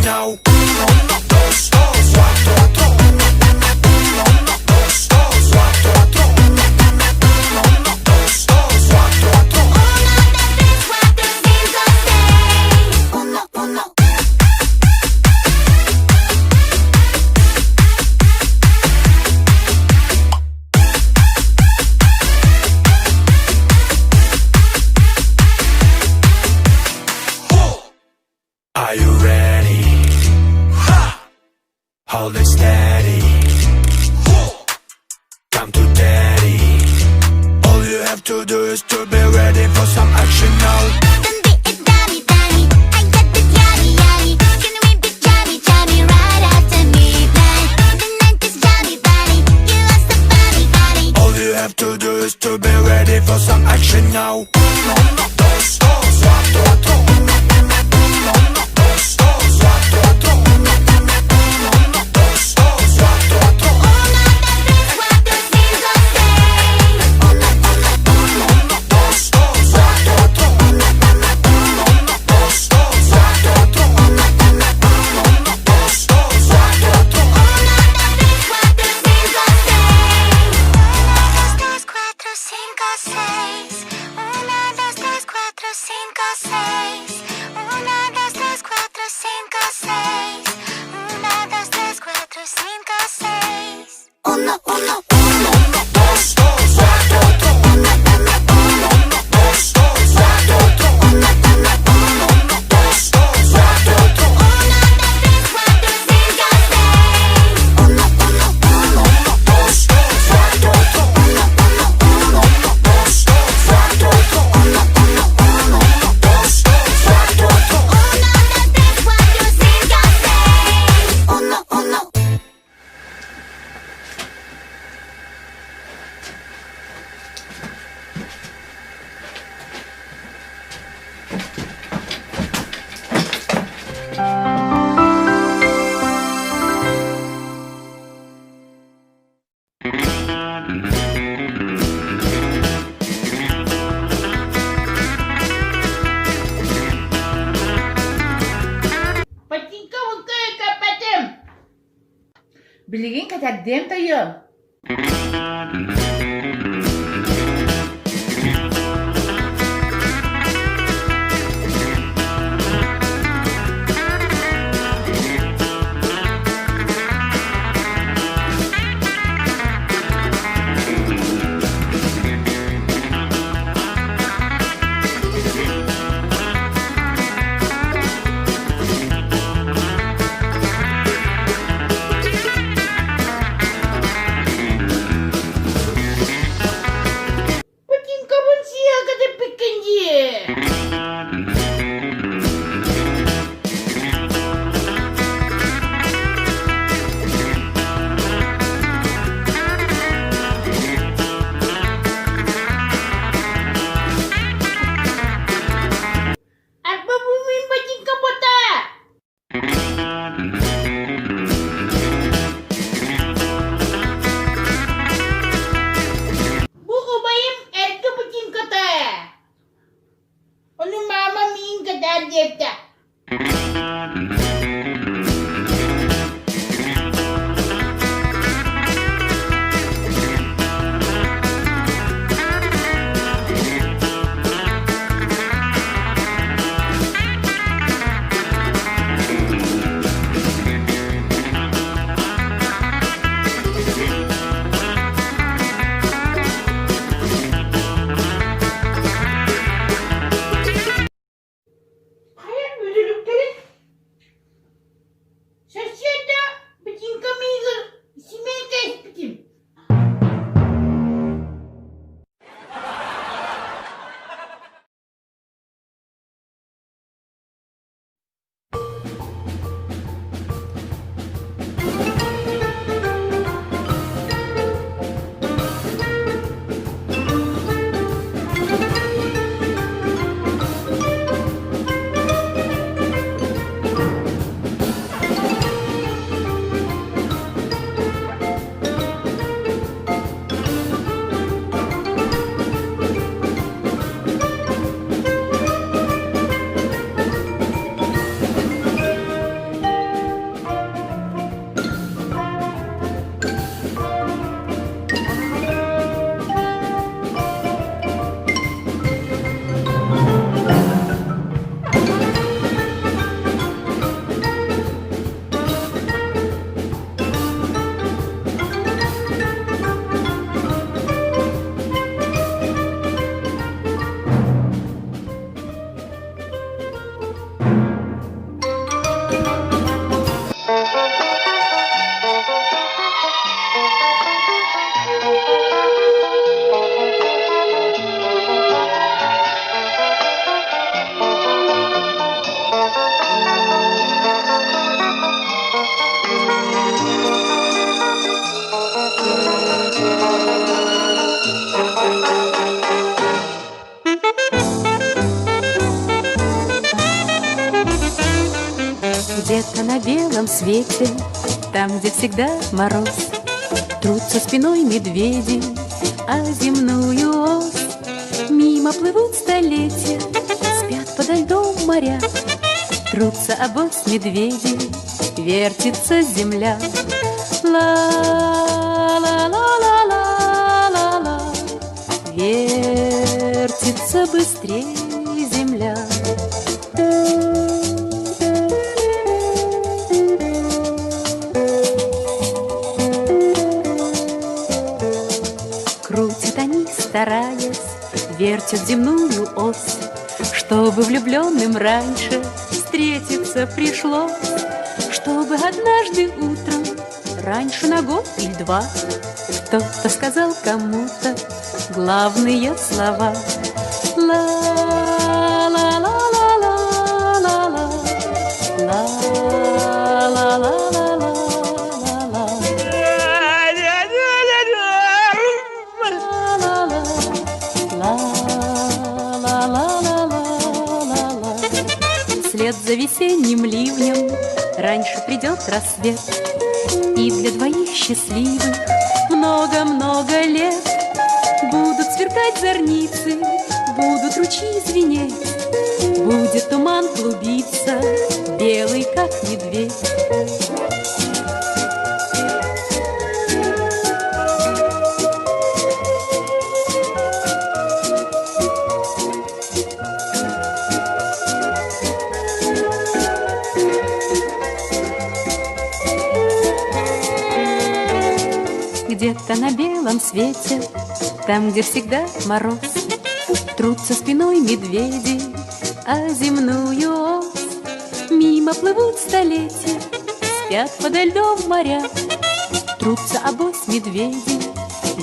now. Uno, dos, dos, cuatro, uno, uno, uno, dos, dos, cuatro, uno, uno, uno, dos, dos, cuatro. Uno, dos, tres, cuatro, cinco, seis. Uno, uno. Are you ready? Ha! Hold it steady. Come to daddy. All you have to do is to be ready for some action now. Don't be a dummy, dummy. I got the yummy, yummy. Can we be chummy, chummy right after midnight? The night is jolly, bunny. You are so funny, funny. All you have to do is to be ready for some action now. Uno, uno, dos, dos, cuatro, uno, uno, uno, uno, dos, dos, cuatro, uno, uno, uno, uno, dos, dos, cuatro. Uno, dos, tres, cuatro, cinco, seis. Uno, uno, uno, uno, dos, dos, cuatro, uno, uno, uno, uno, dos, dos, cuatro, uno, uno, uno, uno, dos, dos, cuatro. Uno, dos, tres, cuatro, cinco, seis. Uno, dos, tres, cuatro, cinco, seis. Uno, dos, tres, cuatro, cinco, seis. Uno, dos, tres, cuatro, cinco, seis. Uno, dos, tres, cuatro, cinco, seis. Uno, uno, Uno, uno, dos, dos, cuatro, uno, uno, uno, uno, dos, dos, cuatro, uno, uno, uno, uno, dos, dos, cuatro. Uno, dos, tres, cuatro, cinco, seis. Uno, uno, uno, uno, dos, dos, cuatro, uno, uno, uno, uno, dos, dos, cuatro, uno, uno, uno, uno, dos, dos, cuatro. Uno, dos, tres, cuatro, cinco, seis. Uno, uno. Ботинка көппөтүм. Билигин кэтэрдиэм тойуо. свете, там, где всегда мороз, Трутся спиной медведи, а земную ось. Мимо плывут столетия, спят подо льдом моря, Трутся об ось медведи, вертится земля. Ла-ла-ла-ла-ла-ла-ла, вертится быстрее земля. Крутят они, стараясь, вертят земную ось, Чтобы влюбленным раньше встретиться пришлось, Чтобы однажды утром, раньше на год или два, Кто-то сказал кому-то главные слова. Ла-ла-ла-ла-ла-ла-ла, ла-ла-ла-ла-ла-ла-ла. Ла-ла-ла-ла-ла-ла-ла. Вслед за весенним ливнем раньше придет рассвет, И для двоих счастливых много-много лет Будут сверкать зорницы, будут ручьи звенеть, Будет туман клубиться, белый как медведь. Где-то на белом свете, там, где всегда мороз, Трутся спиной медведи, а земную ось. Мимо плывут столетия, спят подо льдом моря, Трутся об ось медведи,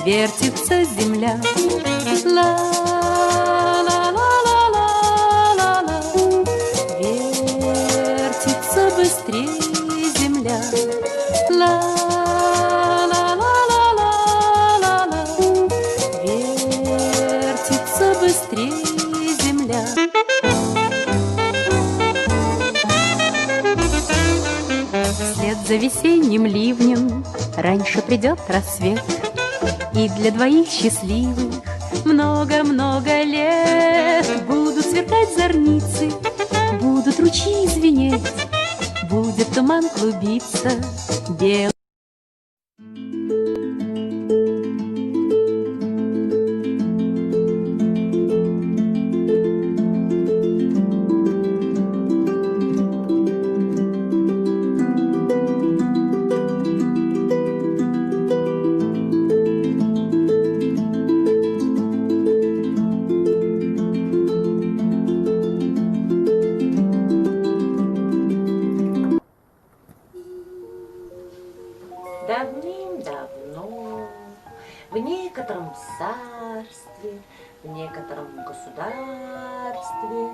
вертится земля. Ла-ла-ла-ла-ла-ла-ла, вертится быстрее земля. Ла-ла-ла-ла-ла-ла, вертится быстрее земля. Вслед за весенним ливнем раньше придет рассвет, И для двоих счастливых много-много лет Будут сверкать зорницы, будут ручьи звенеть, Будет туман клубиться, белый. Давным-давно в некотором царстве, в некотором государстве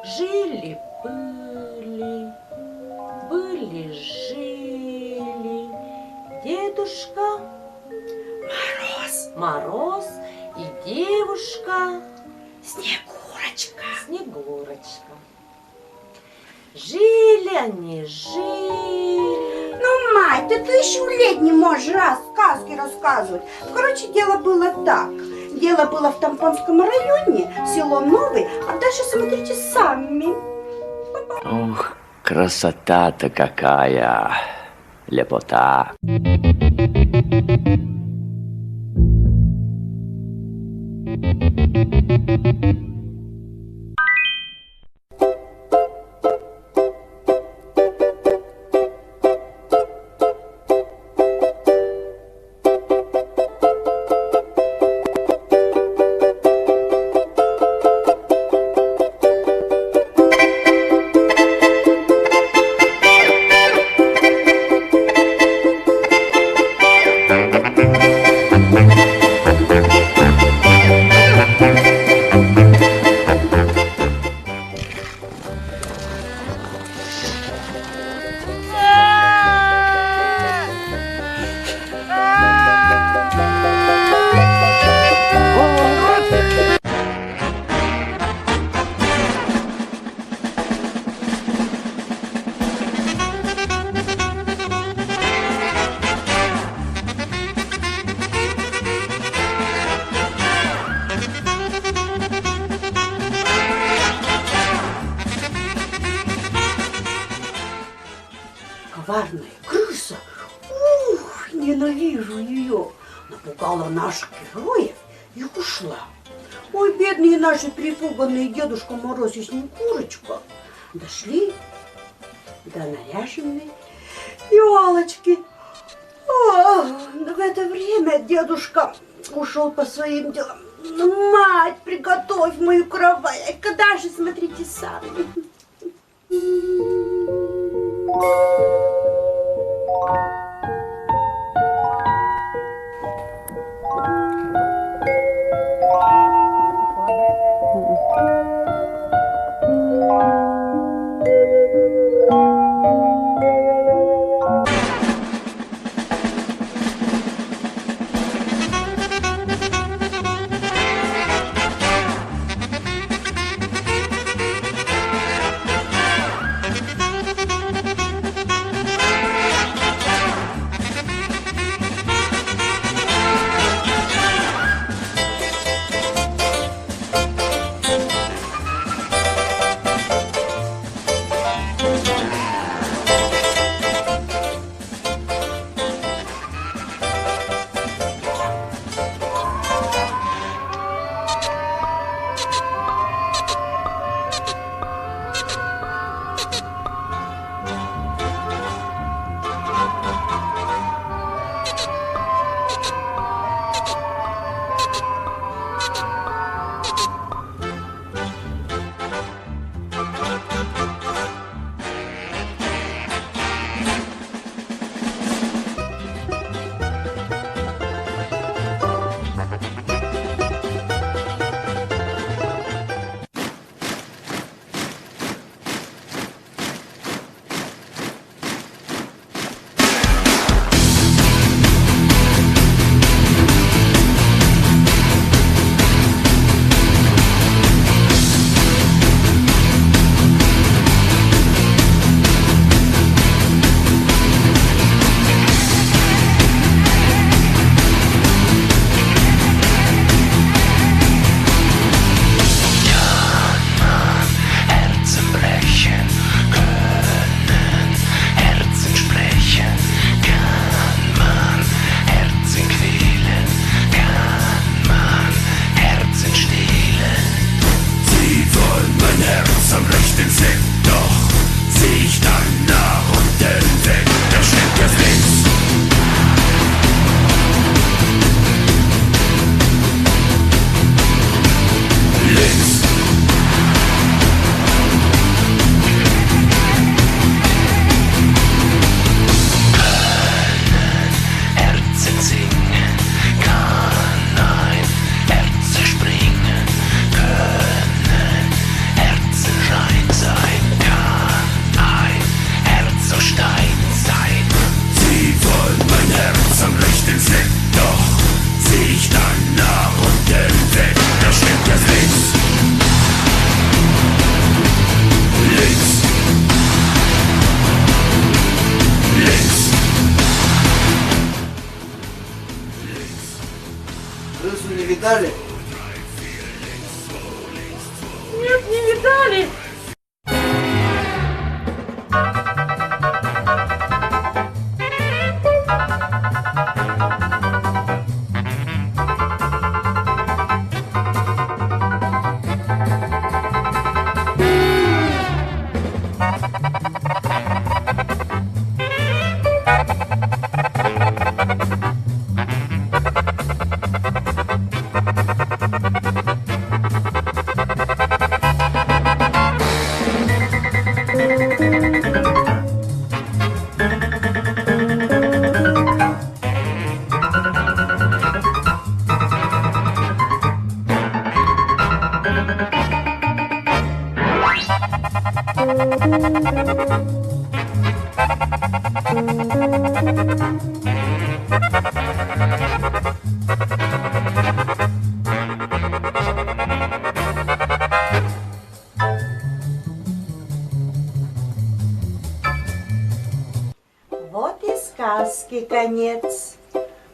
жили-были, были-жили дедушка Мороз, Мороз и девушка Снегурочка. Снегурочка. Жили они, жили. Ну, мать, ты тысячу лет не можешь раз сказки рассказывать. Короче, дело было так. Дело было в Тампонском районе, село Новый, а дальше смотрите сами. Ох, красота-то какая! Лепота! Напугала наших героев и ушла. Ой, бедные наши перепуганные Дедушка Мороз и Снегурочка дошли до наряженной елочки. Но в это время дедушка ушел по своим делам. Ну, мать, приготовь мою кровать. Когда же, смотрите сами. Herzen brechen können, Herzen sprechen, kann man Herzen quälen, kann man Herzen stehlen. Sie wollen mein Herz am rechten Fleck, doch zieh ich dann nach unten weg, da steckt es links. Links. Herzen singen, kann ein Herz springen, können Herzen rein sein, kann ein Herz aus Stein sein. Sie wollen mein Herz am rechten Fleck, doch zieh ich dann nach unten weg, da stimmt es links. Links. Links. Крысу не видали? Нет, не видали. Вот и сказки конец.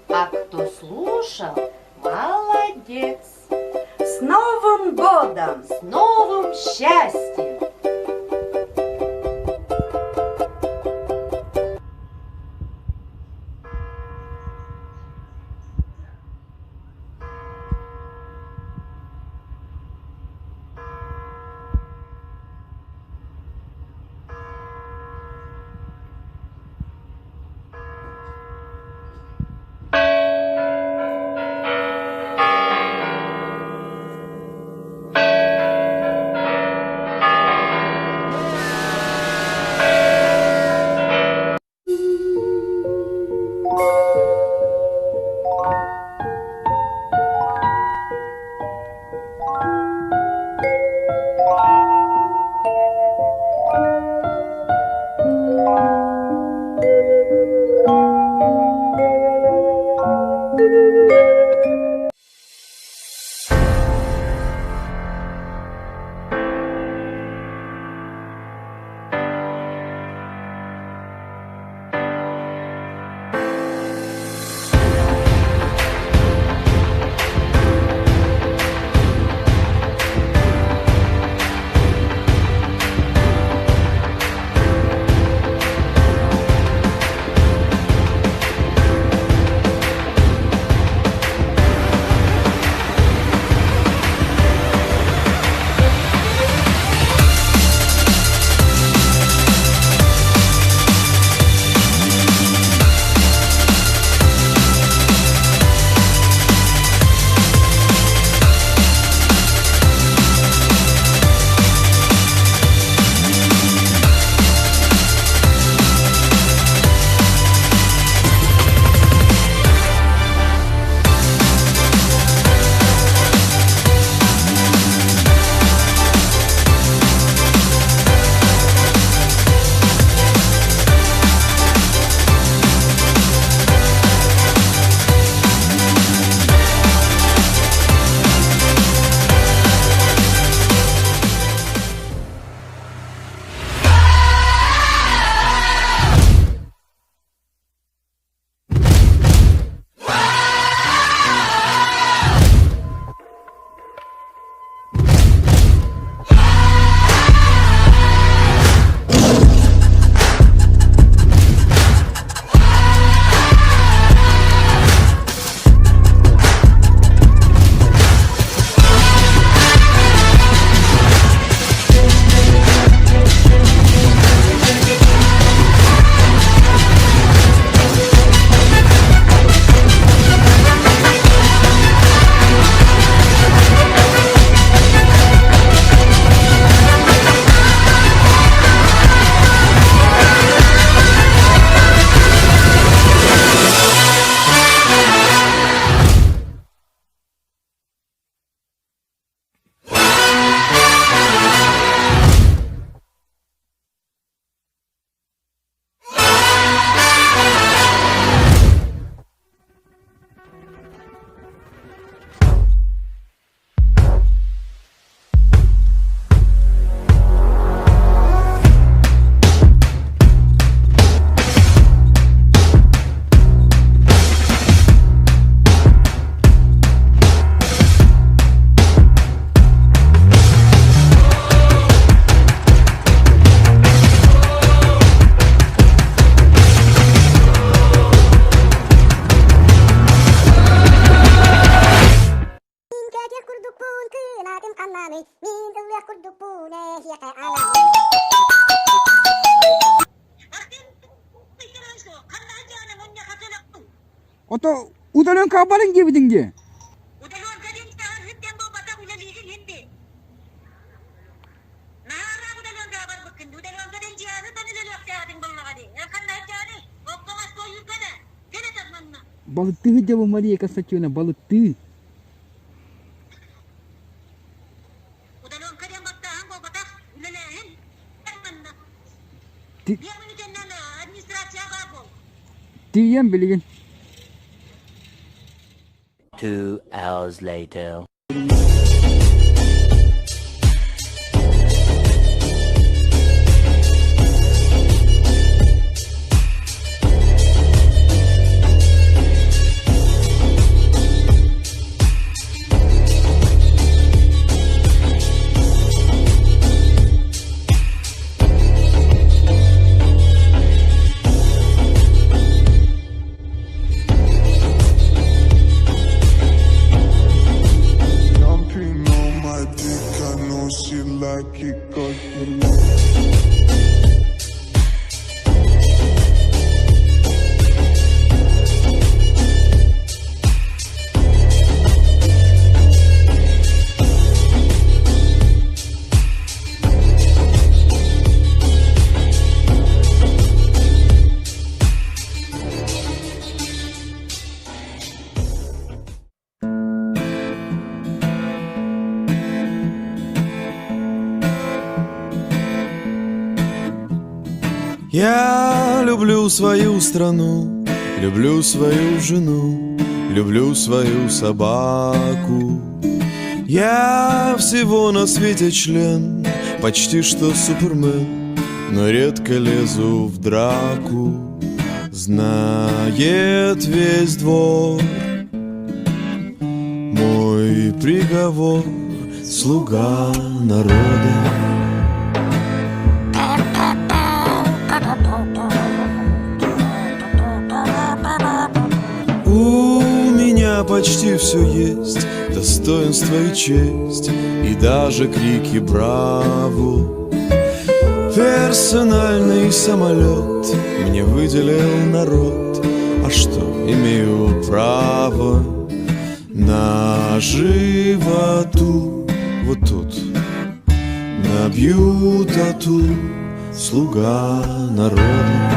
А кто слушал, молодец. С Новым годом! С новым счастьем! курдукпун эһиэхэ анаан. Ото утален каабарын диэбитиҥ дии. Балыктыы сылдьабын Мария Константиновна, балыктыы. Тиийэн билигин. 2 hours later. Jumping on my dick, I know she like it 'cause you like Я люблю свою страну, люблю свою жену, люблю свою собаку. Я всего на свете член, почти что супермен, но редко лезу в драку. Знает весь двор мой приговор, слуга народа. У меня почти все есть, достоинство и честь, и даже крики «Браво!». Персональный самолет мне выделил народ, а что, имею право на животу вот тут набью тату, слуга народа.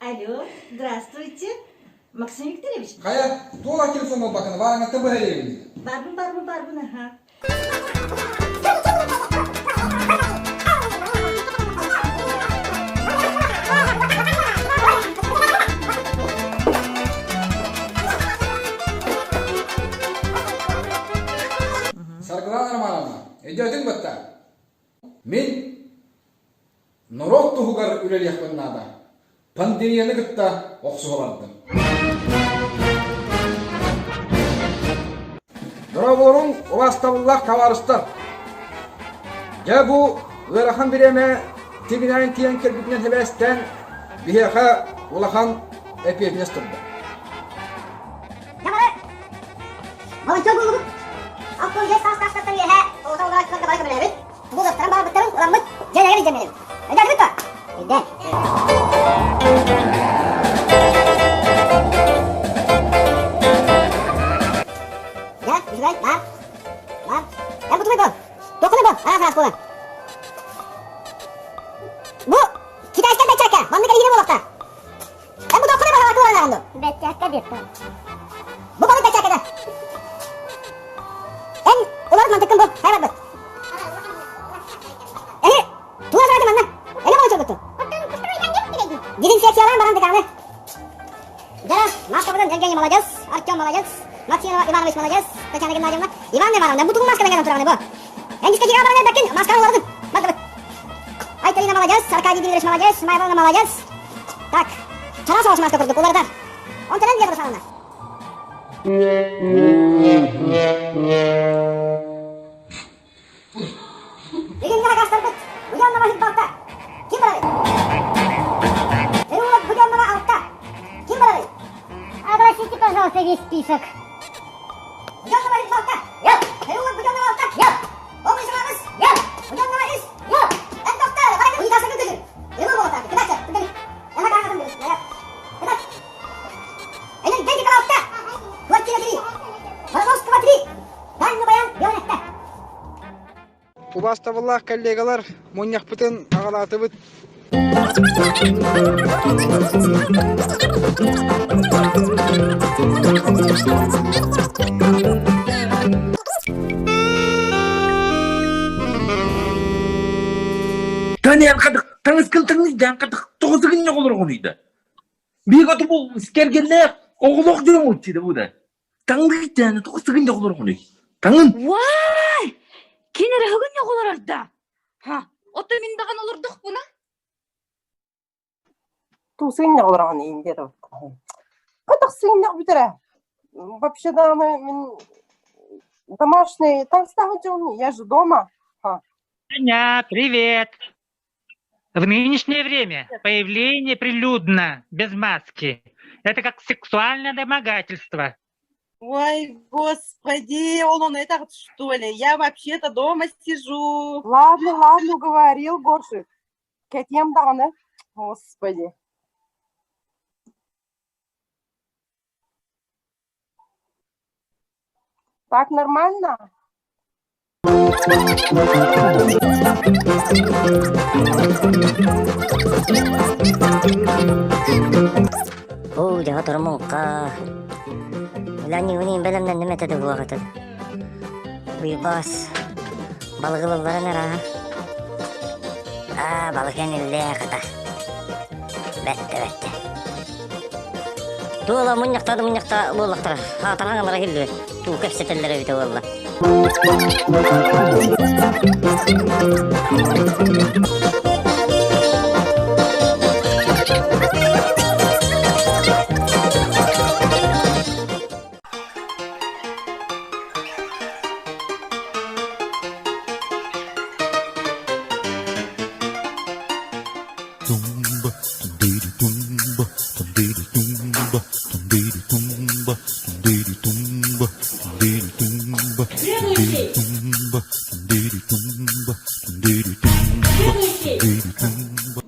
Алло, здравствуйте. Максим Викторович? Хайа, туох телефон буолбаккына, баарыҥҥаттан быһа Барбын, барбын, барбын, аха. Саргылаана Романовна, өйдөөтүҥ батта. Мин норуот туһугар үлэлиэхпин наада. Пандемияны кытта охсуһа бардым. Дорооболоруҥ, убаастабыллаах табаарыстар! Дьэ бу ыарахан бириэмэ тигинээн тиийэн кэлбитинэн сибээстээн биһиэхэ улахан эппиэтинэс турда. Волонтер буоллубут. 65 саастаахтартан үөһэ оҕото олорооччуларга бары көмөлөһөбүт. Бу уолаттарым баарбыттарын ыламмыт, дьиэлэригэр илдьэн Өйдөөтүгүт дуо? Өйдөөн. Дьэ, үчүгэй, баар. Баар. Эн бутумай бол. Туоххунай бол, араас-араас буолан. Бу китайскай бэчээккэ маннык эйиэнэ буолуохтаах. Эн бу туоххунай бол, алаакы буолан Бэчээккэ диэттэ. Бу балык бэчээккэ Эн уларыт мантыккын бу, хайа барбыт. Эһи, тула саҕата манна. Эне болчорбуттун. Дезинфекциялаан баран дыкааны. Дьара, маскабытын Евгений молодец, Артем молодец, Максим Иванович молодец, Татьяна Геннадьевна, Иван Ивановна, бу тугу маскадан кэлэн тураҕыный бу? Эн дискотекаҕа баран эрбэккин, маскаҕа уларытын. Бардыбыт. Айталина молодец, Аркадий Дмитриевич молодец, Майя Ивановна молодец. Так, чараас соҕус маска курдук уларытар. Онтон эн диэхэ саҕана. Бүгүҥҥү хакастарбыт Буденного балта. Ким барарый? Переулок Буденного алта. Ким барарый? Огласите, пожалуйста, весь список. Буденного балта. Нет. Переулок Буденного алта. Нет. Оңғышымағыз. Нет. Буденного үс. Нет. Эн тоқта. Унитазға күн Переулок болотады. Кыдачы. Күнден. Ана қарағын Кыдач. Энен Бендикова алта. Квартира три. Вороновского три. Дальний баян Белонетте. Убаастабыллаах коллегалар, мунньахпытын аҕалаатыбыт. Таҥаскын таҥыс тоҕусугун Биһиги бу кэргэннээх оҕолоох дьон диде бу да. Таҥныы тоҕусугун оҕолоргунуй. Таҥын. Уай! Кин эрэ һыгын оҕолорор да. Ха, ото мин даҕан олордохпуна. Туу сыынньах олороҕун иин диэтэ. Хатах сыынньах бүтэрэ. Вообще даҕаны мин домашний таҥастаах дьон, я же дома. Ха. Аня, привет! В нынешнее время появление прилюдно, без маски, это как сексуальное домогательство. Ой, господи, он он это что ли? Я вообще-то дома сижу. Ладно, ладно, уговорил Горшик. Кэтиэм даҕаны. Господи. Так нормально? Оо, дьэ тормуҥха. Үлэни бэлэмнэнним этэ да буох этэ. Уйбаас, балыгылылларын арааһа. Аа, балык иллээх ата. Бэттэ, бэттэ. Туола мунньахта да мунньахта буоллахтара. Хаатараҥалара иһиллибэт. Туу кэпсэтэллэр эбитэ буолла. Тумба, тум-дири тумба, тум-дири тумба, тум-дири тумба, тум-дири тумба, тум-дири тумба, тум-дири тумба, тум-дири тумба, тум-дири тумба, тум-дири тумба.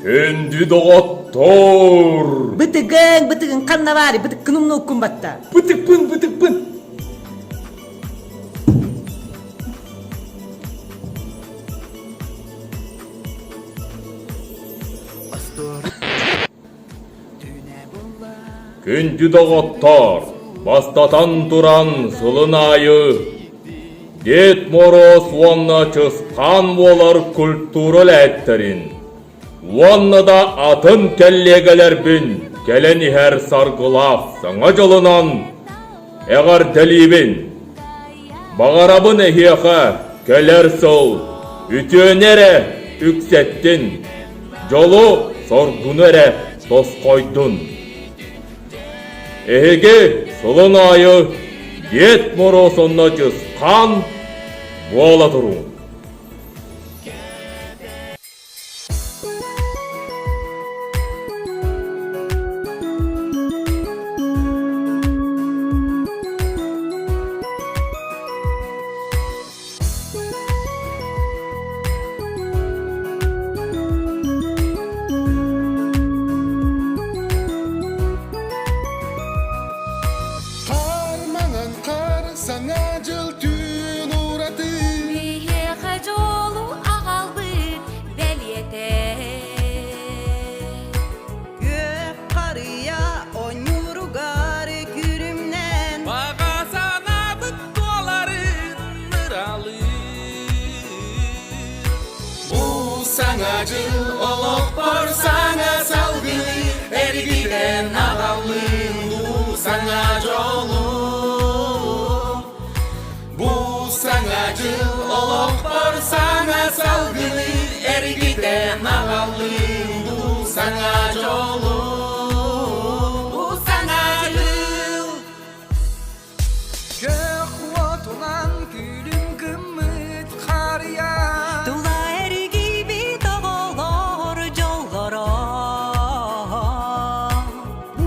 Күндү доҕоттор! Бытыгын, бытыгын ханна баары, бытыккын умнуккун батта. Бытыкпын, бытыкпын! Күндү доҕоттоор, бастатан туран сылын аайы Дед Мороз уонна Чысхаан буолар культура үлэһиттэрин уонна да атын кэллиэгэлэрбин кэлэн иһэр саргылаах Саҥа дьылынан эҕэрдэлиибин! Баҕарабын эһиэхэ кэлэр сыл үтүөнү эрэ үксэттин, дьолу-соргуну эрэ тосхойдун. Эһиги сылын аайы Дед Мороз онно дьысхаан буола туруҥ. Хаар маҥан хаар саҥа дьыл түүн ураты Биһиэхэ дьолу аҕалбыт бэлиэтэ. Күөх харыйа онньууругар күрүмнэн Баҕа санаабыт туоларын ыралыыр. Бу саҥа дьыл олохпор саҥа салгыны эргитэн аҕаллын бу саҥа дьолу. Бу саҥа дьыл олохпор саҥа салгыны эргитэн аҕаллын бу саҥа дьолу. Бу саҥа дьыл Көх уотунан күлүм гыммыт харыйа Тула эргийбит оҕолор дьоллоро Бу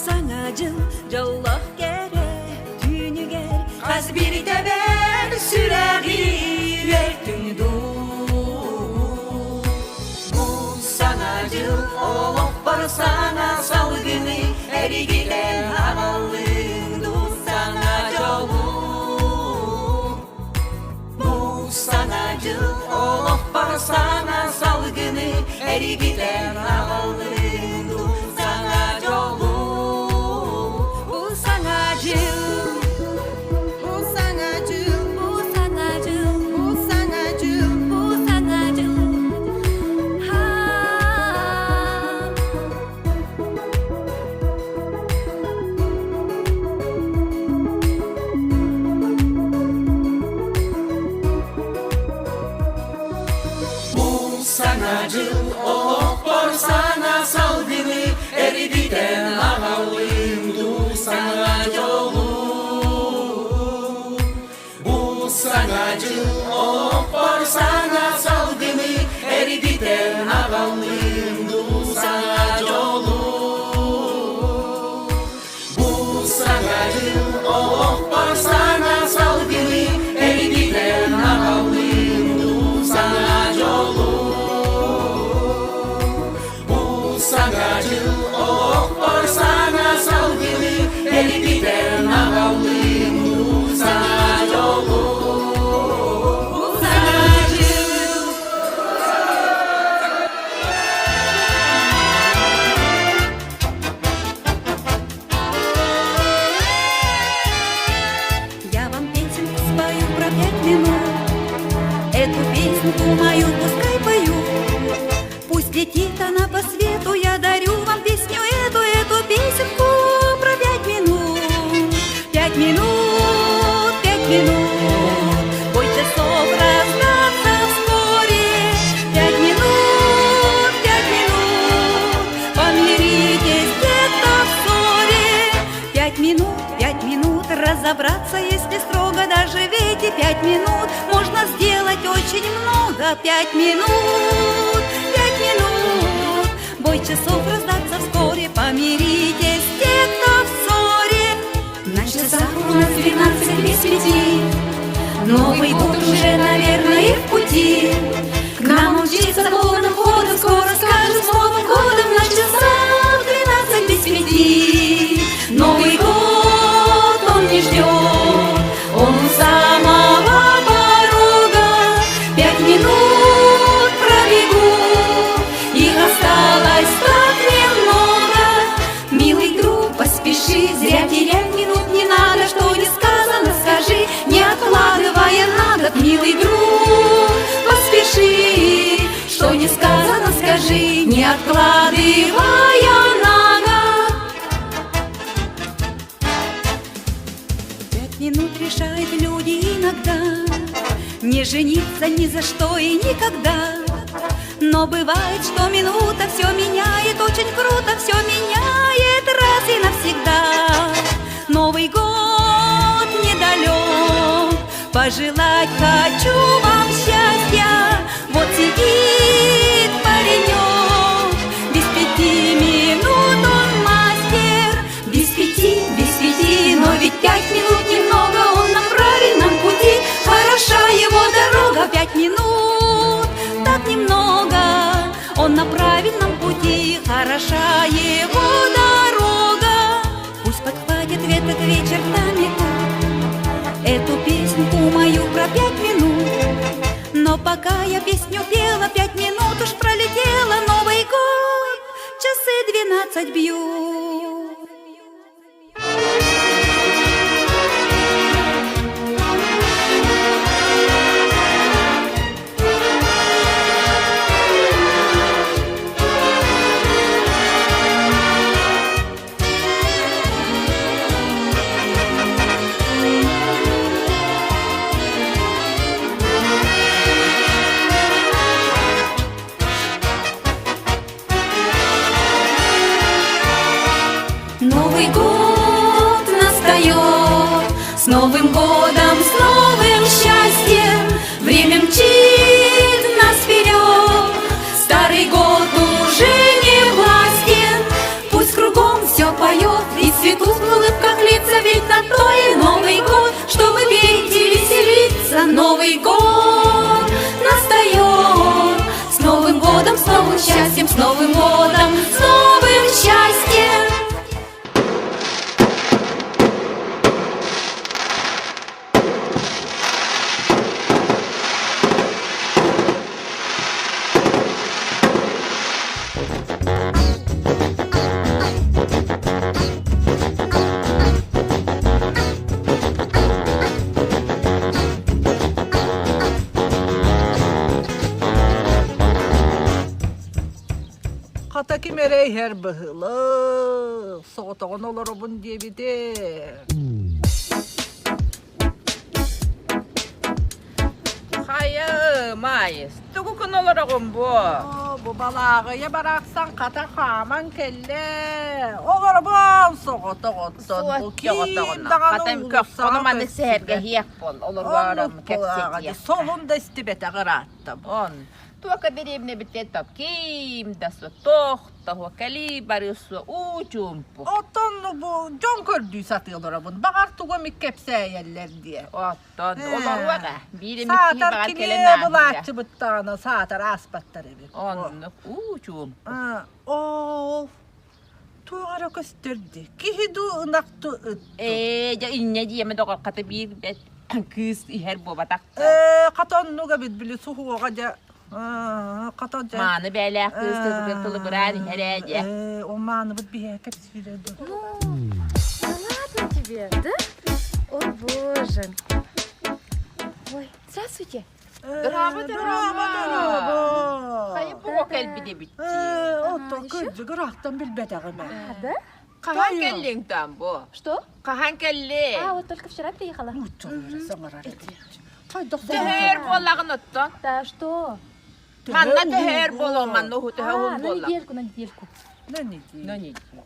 саҥа дьыл дьоллоох кэрэ түүнүгэр Хас биир тэбэр сүрэҕи үөртүҥ дуу Бу саҥа дьыл олохпор саҥа салгыны эригилэн аҕаллыҥ дуу саҥа дьолу Бу саҥа дьыл олохпор саҥа салгыны эригилэн аҕаллыҥ дуу саҥа дьолу Бу саҥа дьыл Бу саҥа дьыл Бу саҥа дьыл Бу саҥа дьыл Бу саҥа дьыл Бу саҥа дьыл олохпор саҥа салгыны эргитэн аҕаллын дуу саҥа дьолу. Бу саҥа дьыл олохпор саҥа салгыны эргитэн аҕаллын дуу саҥа дьолу. Бу саҥа дьыл олохпор саҥа салгыны эргитэн аҕаллын дуу саҥа дьолу. Бу саҥа дьыл олохпор саҥа салгыны эргитэн аҕаллын дуу саҥа дьолу. Бу саҥа дьыл Я вам песенку спою про 5 минут. Эту песенку мою пускай пою. Пусть летит она по свету, я дарю вам песню эту, эту песенку про 5 минут. 5 минут, 5 минут, бой часов раздастся вскоре. 5 минут, 5 минут, помиритесь где-то в ссоре. 5 минут, 5 минут разобраться, если строго, даже в эти 5 минут можно сделать очень много. 5 минут, 5 минут, бой часов раздастся вскоре, помиритесь те, кто в ссоре. На часах у нас 11:58, Новый год уже, наверное, в пути. К нам он мчится полным ходом, скоро скажет с Новым годом на часах 11:58. Новый год он не ждет, он у самого порога. 5 минут пробегут, их осталось так немного. Милый друг, поспеши. Не жениться ни за что и никогда. Но бывает, что минута все меняет, очень круто все меняет раз и навсегда. Новый год недалек, пожелать хочу вам счастья. Вот сидит паренек, без пяти минут он мастер, без пяти, без пяти, но ведь пять минут немного, он на правильном пути, хороша его дорога, пять минут, так немного, он на правильном пути, хороша его дорога. Пусть подхватит в этот вечер там и тут эту песенку мою про пять минут. Но пока я песню пела, пять минут уж пролетела, Новый год, часы двенадцать бьют. Новый год настает, с Новым годом, с новым счастьем. Время мчит нас вперед, старый год уже не властен. Пусть кругом все поет и цветут в улыбках лица, ведь на то и Новый год, чтобы петь и веселиться. Новый год настает, с Новым годом, с новым счастьем, с Новым годом, с новым счастьем. Хата ким эрэ иһэр быһыылаах, соҕотоҕун олоробун диэбитэ. Хайа, Маайыс, тугу гына олороҕун бу? Бу балааҕыйа барахсан хата хааман кэллэ. Олоробун соҕотоҕоттон бу ким даҕаны уулуссаҕа маны сэһэргэһиэх буол, олоруорум кэпсэтиэх. Солун да истибэтэх ырааттым. Он, туока дэриэбинэ бүттэ топ ким да суох, Тоһо кэлии барыысу уу чуумпу. Оттон бу дьон көрдүү сатыы олоробун. Баҕар тугу эмит кэпсээйэллэр диэ. Оттон олоруоҕа. Биир эмит киһи Саатар баҕар кини кэлэн ааһыа. былааччыбыттаҕына саатар ааспаттар эбит. Оннук уу чуумпу. Ол туох эрэ көстөр дии. Киһи дуу ынах дуу ыт дуу. Ээ, дьэ инньэ диэмэ доҕор хата биир бэт кыыс иһэр буолбатах. Ээ, хата оннук эбит били суһуоҕа дьэ Мааны бээлээх кыыс тылыгар тылыбыраан иһэр ээ дьэ. Ол мааныбыт биһиэхэ кэпсиирэ дуо? Да ладно тебе, да? О боже. Ой, здравствуйте. Дорообо, дорообо. Хайа буго кэлбит эбит. Оттон кырдьык ыраахтан билбэтэҕим А, да? Хаһан кэллиҥ там бу? Что? Хаһан кэлли? А, вот только вчера приехала. Саҥарар Төһөр буоллаҕын оттон? Да что? Манна төһөр буолуо, манна уһу төһө уһун А, на буолла? недельку, на недельку. На неделю. На неделю.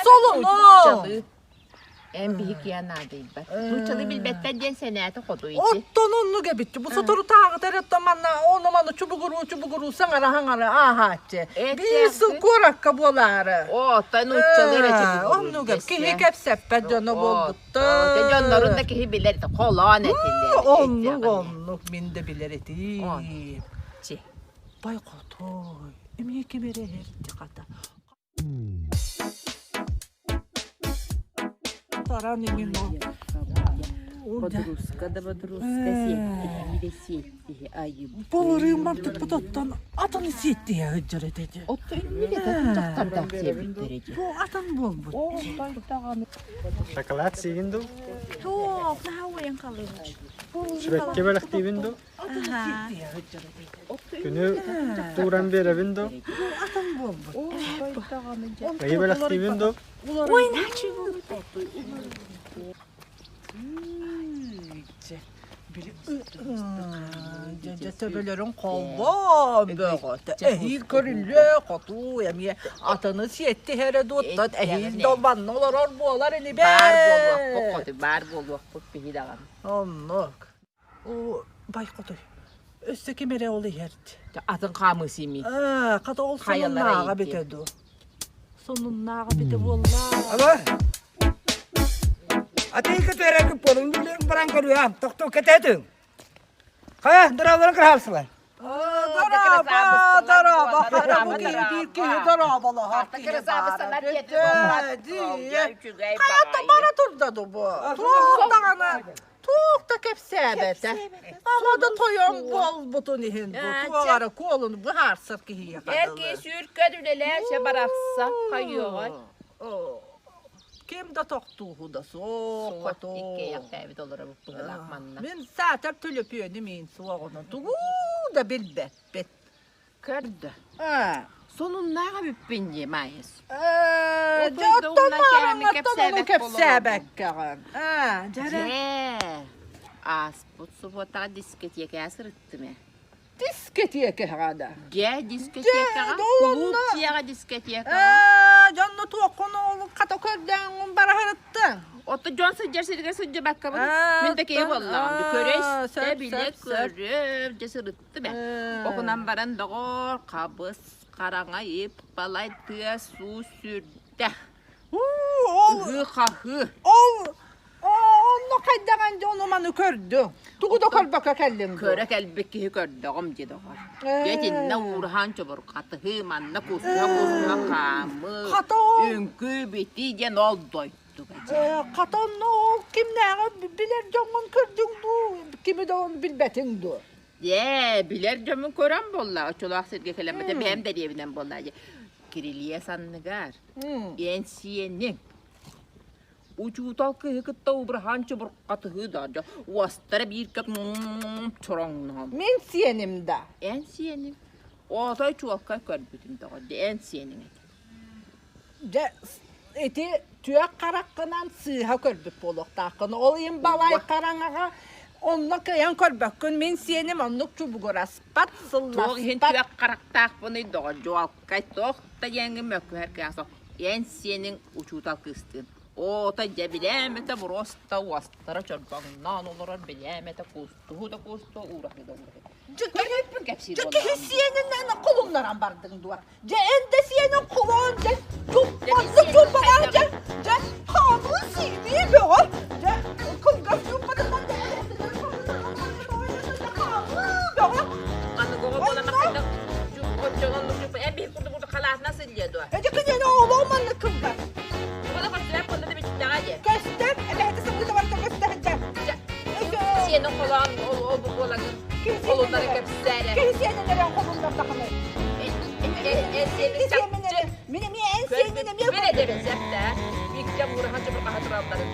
Солоно! Эн биһи наадыйбат. Нууччалыы билбэттэр диэн сэнээтэ хоту ити. Оттон оннук эбит. Бу соторутааҕыта эрэ манна ону маны чубугуруу чубугуруу саҥара-саҥара ааһааччы. Биир сыл куоракка буолаары. Оттон нууччалыы эрэ чубугуруу. Оннук киһи кэпсэппэт дьоно буолбуттар. Дьоннорун да киһи билэр холоон этилэр. Оннук оннук мин да билэр этим. Бай хотой, эмиэ ким эрэ эрди хата. Таран иҥин Бодуруска да бодуруска сиэттиһи да сиэттиһи айыбыт. Болырыыммар туппут оттон атын сиэттиһэ сылдьар этэ. Отто инники дьахтардаах сиэбиттэр эти. Бу атын буолбут. Шоколад сиигин дуу? Топ, наһаа уойан халыыбыт. Шүрэккэ бэлэхтиибин дуу? Күнү тууран биэрэбин дуу? Ыйы бэлэхтиибин дуу? Ой, наһаа үчүгэй буолбут. Били дьэ төбөлөрүн холбоон бөҕөтө. Эһиил көрүллүө хотуу эмиэ атыны сиэттиһэрэ дуоттат эһиил долбанна олорор буолар ини бээ. Баар буолуохпут хоту, баар буолуохпут биһи даҕаны. Оннук. Оо, бай хотой. Өссө ким эрэ ол иһэрт. Атын хаамыы сиимий. Аа, хата ол сонуннааҕа битэ дуу. Сонуннааҕа битэ буолла. Алло. Атыыка түөрэгин буолуҥ баран көрүөм. Тохтуу кэтээтиҥ. Хайа, дорооболорун кыраһаалсылар. Дорообо, дорообо, хата бу киһи биир киһи дорооболоһор киһи баара. Хайа бара турда ду бу. Туох даҕаны туох да кэпсээбэтэ. Ама да тойон буолбутун иһин бу туох эрэ куолун быһаарсар киһиэхэ Эр киһи сүүркэн үлэлээччи барахса хайыаҕай. Ким да тохтууһу да суох хоту. Иккиэйэхтээбит олоробут быһылаах манна. Мин саатар төлөпүөнүм иин суоҕунан тугу да билбэппит. Көрдө. Сонуннаах эбиппин дии, Маайыс. Дьэ, оттон маарыҥҥаттан ону кэпсээбэккэҕин. Дьэ, ааспыт субуотаҕа дискэтиэкэҕэ сырыттым ээ. Дискэтиэкэҕэ да? Дьэ, дискэтиэкэҕэ, кулууп дьиэҕэ дискэтиэкэҕэ. Дьонно туоххун ол хата көрдөөҥҥүн бара сырыттыҥ? Отто дьон сылдьар сиригэр сылдьыбаккабын. Мин да киһи буоллаҕым. Көрө истэ, билэ көрө, дьэ сырыттым. Окунан баран доҕоор, хабыс, хараҥа ип, балай тыа суу сүрдэ. Ыһыы-хаһыы. Ол онно хайдаҕын дьэ ону маны көрдү. Тугу да көрбөккө кэллиҥ дуо? Көрө кэлбит киһи көрдөҕүм дии доҕор. Дьэ итиннэ уураһаан чобурҕатыһыы, манна кустуһа-кустуһа хаамыы, үҥкүү-битии диэн ол дойдуга дьэ. Хата онно ол кимнээҕи билэр дьоҥҥун көрдүҥ дуу, кими да ону билбэтиҥ дуо? Ээ, билэр дьоммун көрөн буолла, оччолоох сиргэ кэлэммитэ бэйэм дэриэбинэм буолла дии. Кирилиэс анныгар эн сиэниҥ учуутал кыыһы кытта убураһаан чубурҕатыһыы да дьэ уостара бииргэ чороҥноон. Мин сиэним да. Эн сиэниҥ. Отой чуолкай көрбүтүм доҕор, дьэ эн сиэниҥ этэ. Дьэ, ити түөх хараххынан сыыһа көрбүт буолуохтааххын. Ол иһин балай хараҥаҕа онно кыайан көрбөккүн. Мин сиэним оннук чубугураспат, сылласпат. Туох иһин түөх харахтаахпыный доҕор, дьуолкай туох да диэҥҥин мөккүһэр кыаҕа суох. Эн сиэниҥ учуутал кыыстыын. Оото дьэ билээмэтэ буруоста уостара чорбоҥноон олорор билээмэтэ куустуһу да куустуо уураһыы да уураһыы. Көрүппүн кэпсиир Дьэ киһи сиэнинэн холуннаран бардыҥ дуо? Дьэ эн да сиэнин холоон дьэ чуппаннык чуппалаах дьэ дьэ хаамыы сиимии бөҕө дьэ кылгас чуппатынан дьэ хаамыы бөҕө Аныгы оҕо буолан хайдах оччоҕоннук чуппа эн биһи курдук курдук халаатына сылдьыа дуо? Эдьи кинини оҕолоох маннык кылгас. Оҕо көстүбэт буолла да бичиттэҕэ дии. Көстөр, эбэһэтэ сылгыта барыта көстө сылдьар. Сиэнин холоон ол ол бу буоларын холуннары кэпсээрэ. Киһи сиэнин эрэ холуннардахына. Мин эмиэ эн сиэнин эмиэ Мин эдэбин сэптэ. Бииккэ муурахан чубурҕаһа туралларын.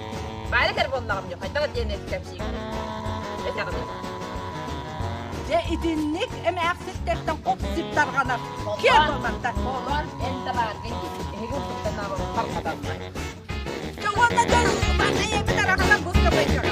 Баара кэр буоллаҕым дьэ хайдах диэн кэпсиигин. Этэҕин. Дьэ итинник эмээхситтэртэн хоп-сип тарҕанар. Киэр буолбаттар. Холон эн да бааргын дии. Эһиги урдуктан тарҕаталлар. Дьэ уонна дьэ манна ийэбит арахсан бускапайдара.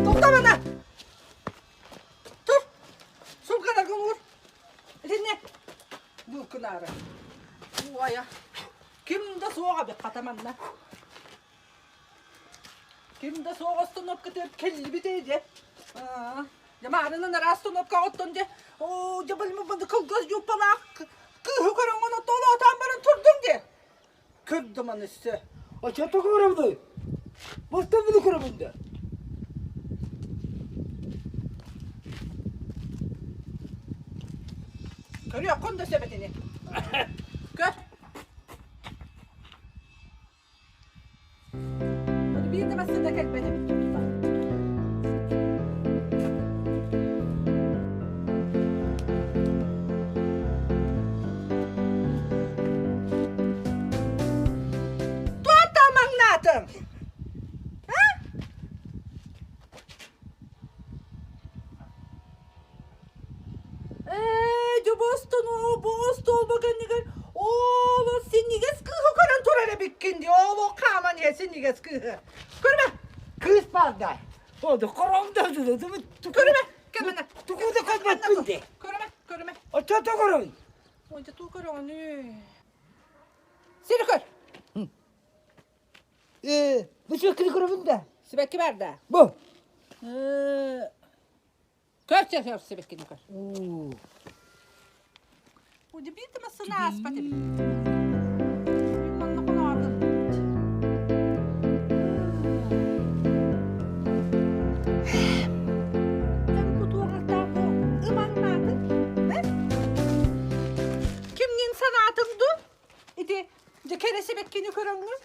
Тоқтамана! Тур! Сумкаларгын уур! Итиннэ! Булкунаары. Уайа. Ким да суоҕа эбит хата манна. Ким да суох остановкатыгар кэллибит ээ дьэ. Дьэ маарынан араас остановкаҕа оттон дьэ оо дьэ били кылгас дьууппалаах кыыһы көрөҥҥүн оттоолоотоон баран турдуҥ дии. Көрдүм аны өссө. Оччото көрөбүнүй? Бастан били көрөбүн да. Көрүөххүн да сөп этини. Көр. Биир да массыына кэлбэт эбит тутта. Туота маҥнаатыҥ? А? Ээ, дьобуостан бу остуолба кэннигэр оол синньигэс кыыһы көрөн турар эбиккин дии, оол хааман иһэ синньигэс кыыһы. Көрүмэ! Кыыс баар да. Оду хоромдо Көрүмэ, кэмэнэ. Тугу да көрбөппүн дии. Көрүмэ, көрүмэ. Оччо көрөбүн. Ой, туу көрөҕүнүй. Сири көр. Ээ, бу сибэккини көрөбүн да. Сибэкки бар да. Бу. Көр, көр, көр, сибэккини көр. Удивительно массына ааспат эбит. Манна хоноорун. Кимнин санаатыҥ ду? Ити дьэ кэрэ сибэккини көрөҥҥүн?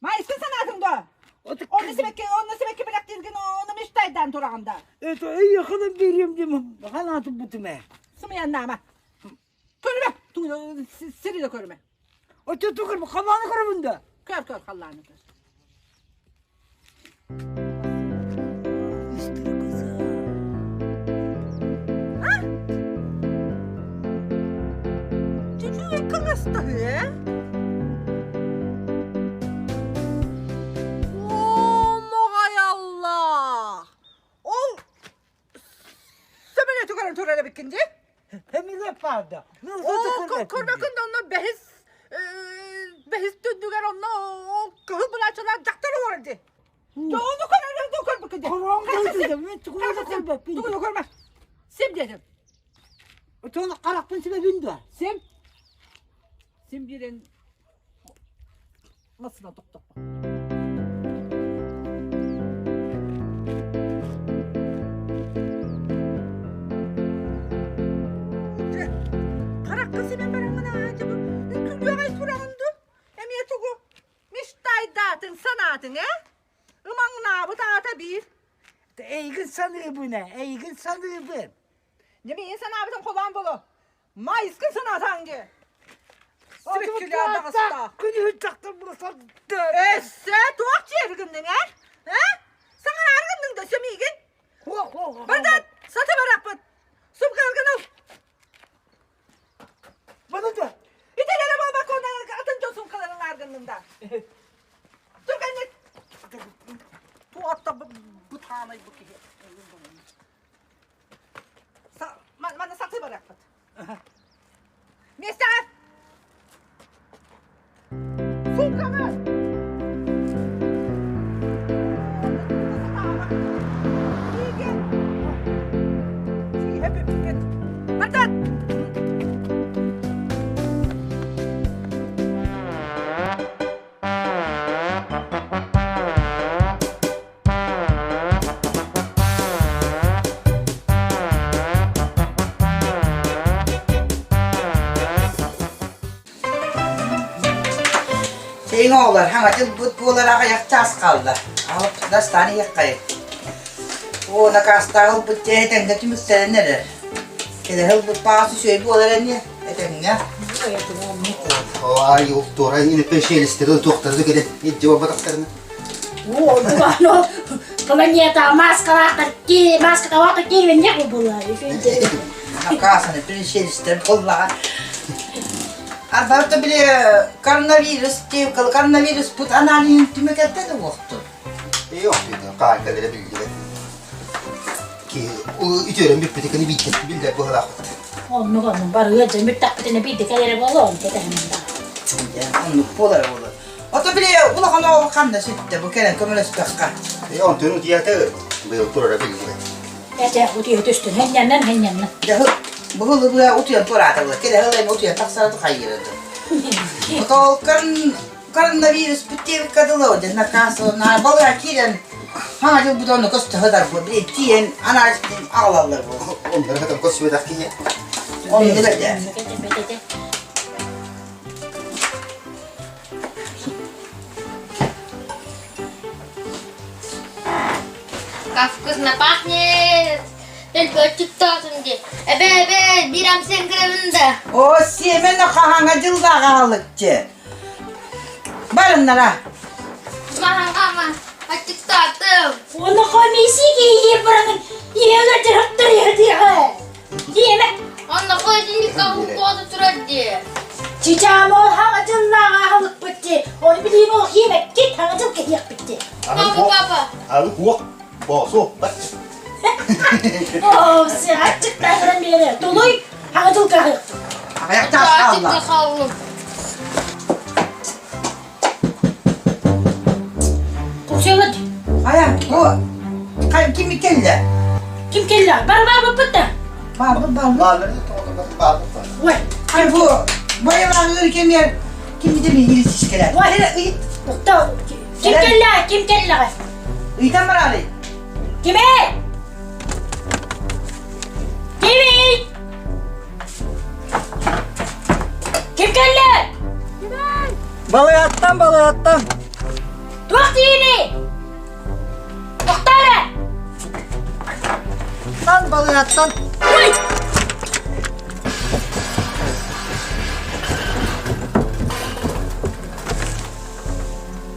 Майсын санаатыҥ дуо? Онно сибэкки, онно сибэкки бэлэхтииргин ону мечтайдаан тураҕын да. Это эйиэхэ биэриэм диэн санаатым бутум ээ. Сымыйаннаама. Көрүмэ, сири да көрүмэ. Оччо көрбө, халлааны көрөбүн да. Көр, көр, халлааны көр. Кылгастаһыы Оо, моҕой Аллах! Ол сөмөлүөтү көрөн турар эбиккин дии? Эмиле паада. Оо, көрбөккүн да онно бэһис бэһис түннүгэр онно ол кыһыл былааччалаах дьахтар олорор дии. Ону көрөр көрбөккүн дии. Тугу көрмө. Сим дедим. Отон харахпын сибэбин дуо? Сим. Сим биэрэн массына тохтоппо. Харахха симэн бараҥҥын аадьы бу үҥкүүлүөҕэй сураҕын ду? Эмиэ тугу? Мечтайдаатыҥ, санаатыҥ ээ? Ымаҥнаабыт аата биир. Эйигин саныыбын ээ, эйигин саныыбын. Дьэ миигин санаабытын холоон боло. Майыскын санаатаҥ дии. Сибиккилээх таҕыста. Күнүһүн дьахтар була сарда. Өссө туох дьиэри гынныҥ ээ? Ээ? Саҥараары гынныҥ да өссө миигин? Бардат, саты бараппыт. Сумка ыл. Баны да. Итилere буолбакка атын дьон сумкаларын ааргынныҥ да. Түргэнник. Туотта бытаанай бу киһи. Манна сатыы барыахпыт. Миэстэҕэ! Сумканы! Бардат! Сиҥ оҕолор, хаҥатыл бут буолар аҕыйах чаас хаалла. Аҕалып дастаан иһиэххэйин. Оо, накаастаах ылбыт дьэ этэҥҥэ түмүктэнэн эрэр. Кэлэһэ ылбыт баҕас үчүгэй буолар ини, этэҥҥэ. Ай, ол туора иниппэ шелестери туохтары да кэлэн илдьэ барбатахтарына. О, планета маскалаахтар ки маскалаахтар киирбэнньэх буолла. Накаасаны пришелецтэр буоллаҕа. Арбарта били коронавирус коронавирус пут аналиһын түмүкэрдэ да уохтун. Ээ, охтуйда, хаайкалара биллибэт. Ки үтүөрэн бүппүтэ кини биирдэ биллэр быһалаахпыт. Оннук оннук барыа дьэ бүттэхпитинэ биирдэ кэлэрэ буолуо онто тэһэн Оннук буолара буолар. Ото били улахан оҕо ханна сүттэ бу кэлэн көмөлөспөххө. Ээ, онтун утуйата быйыл турара биллибэт. Этэ утуйа түстүн хэнньэннэн хэнньэннэн. Дьэ быһыл быа утуйан тураата була. Кэлэ ылайм утуйан тахсара хайыырады. Ото коронавирус бүттиэбиккэ дылы дьэ накаас балыга киирэн хаҥа дьыл бутонну көстө сытар бу били тиийэн анализтин аҕалаллар бу. Оннор хатан көстүбэтэх киһи. Оннук этэ. Как вкусно пахнет! Только чуттаатым дии. Эбэ, эбэ, биир амсен кырамын да. О, сиэмэн хаһаҥа дьыллааҕа аһылыкчы. Барыннара. Маһаҥама, аччыктаатым. Оны комиссия киһи баранын иһэлэр дьарыктар иһэтиэҕэ. Диэмэ. Онно холодильникка укуота турар дии. Чичаама ол хаҥа дьыллааҕа аһылыкпыт дии. Оны билиим ол хиэмэккит хаҥа дьыл кэһиэхпит дии. Папа, папа. Алы уох, босу, бат. Оо, аччыктаатыран биэрэ. Тулуй, хаҥа дьылга аһыахпыт. Аҕыйахтаах хаалла. хааллым. Куксуйабыт. Хайа, бу хай ким кэллэ? Ким кэллэ? Бар барбыппыт да. Барбыт барбыт. Ой. Хай бу байылааҕыр кэмиэр ким бите миигин сискэлэр. Ой. Тохто. Ким кэллэ? Ким кэллэҕэ? Ыйтан бараары. Кими? Кими? Ким кэллэ? Балыаттан, балыаттан. Туох диини? Тохтоо эрэ! Тан балыаттан. Ой!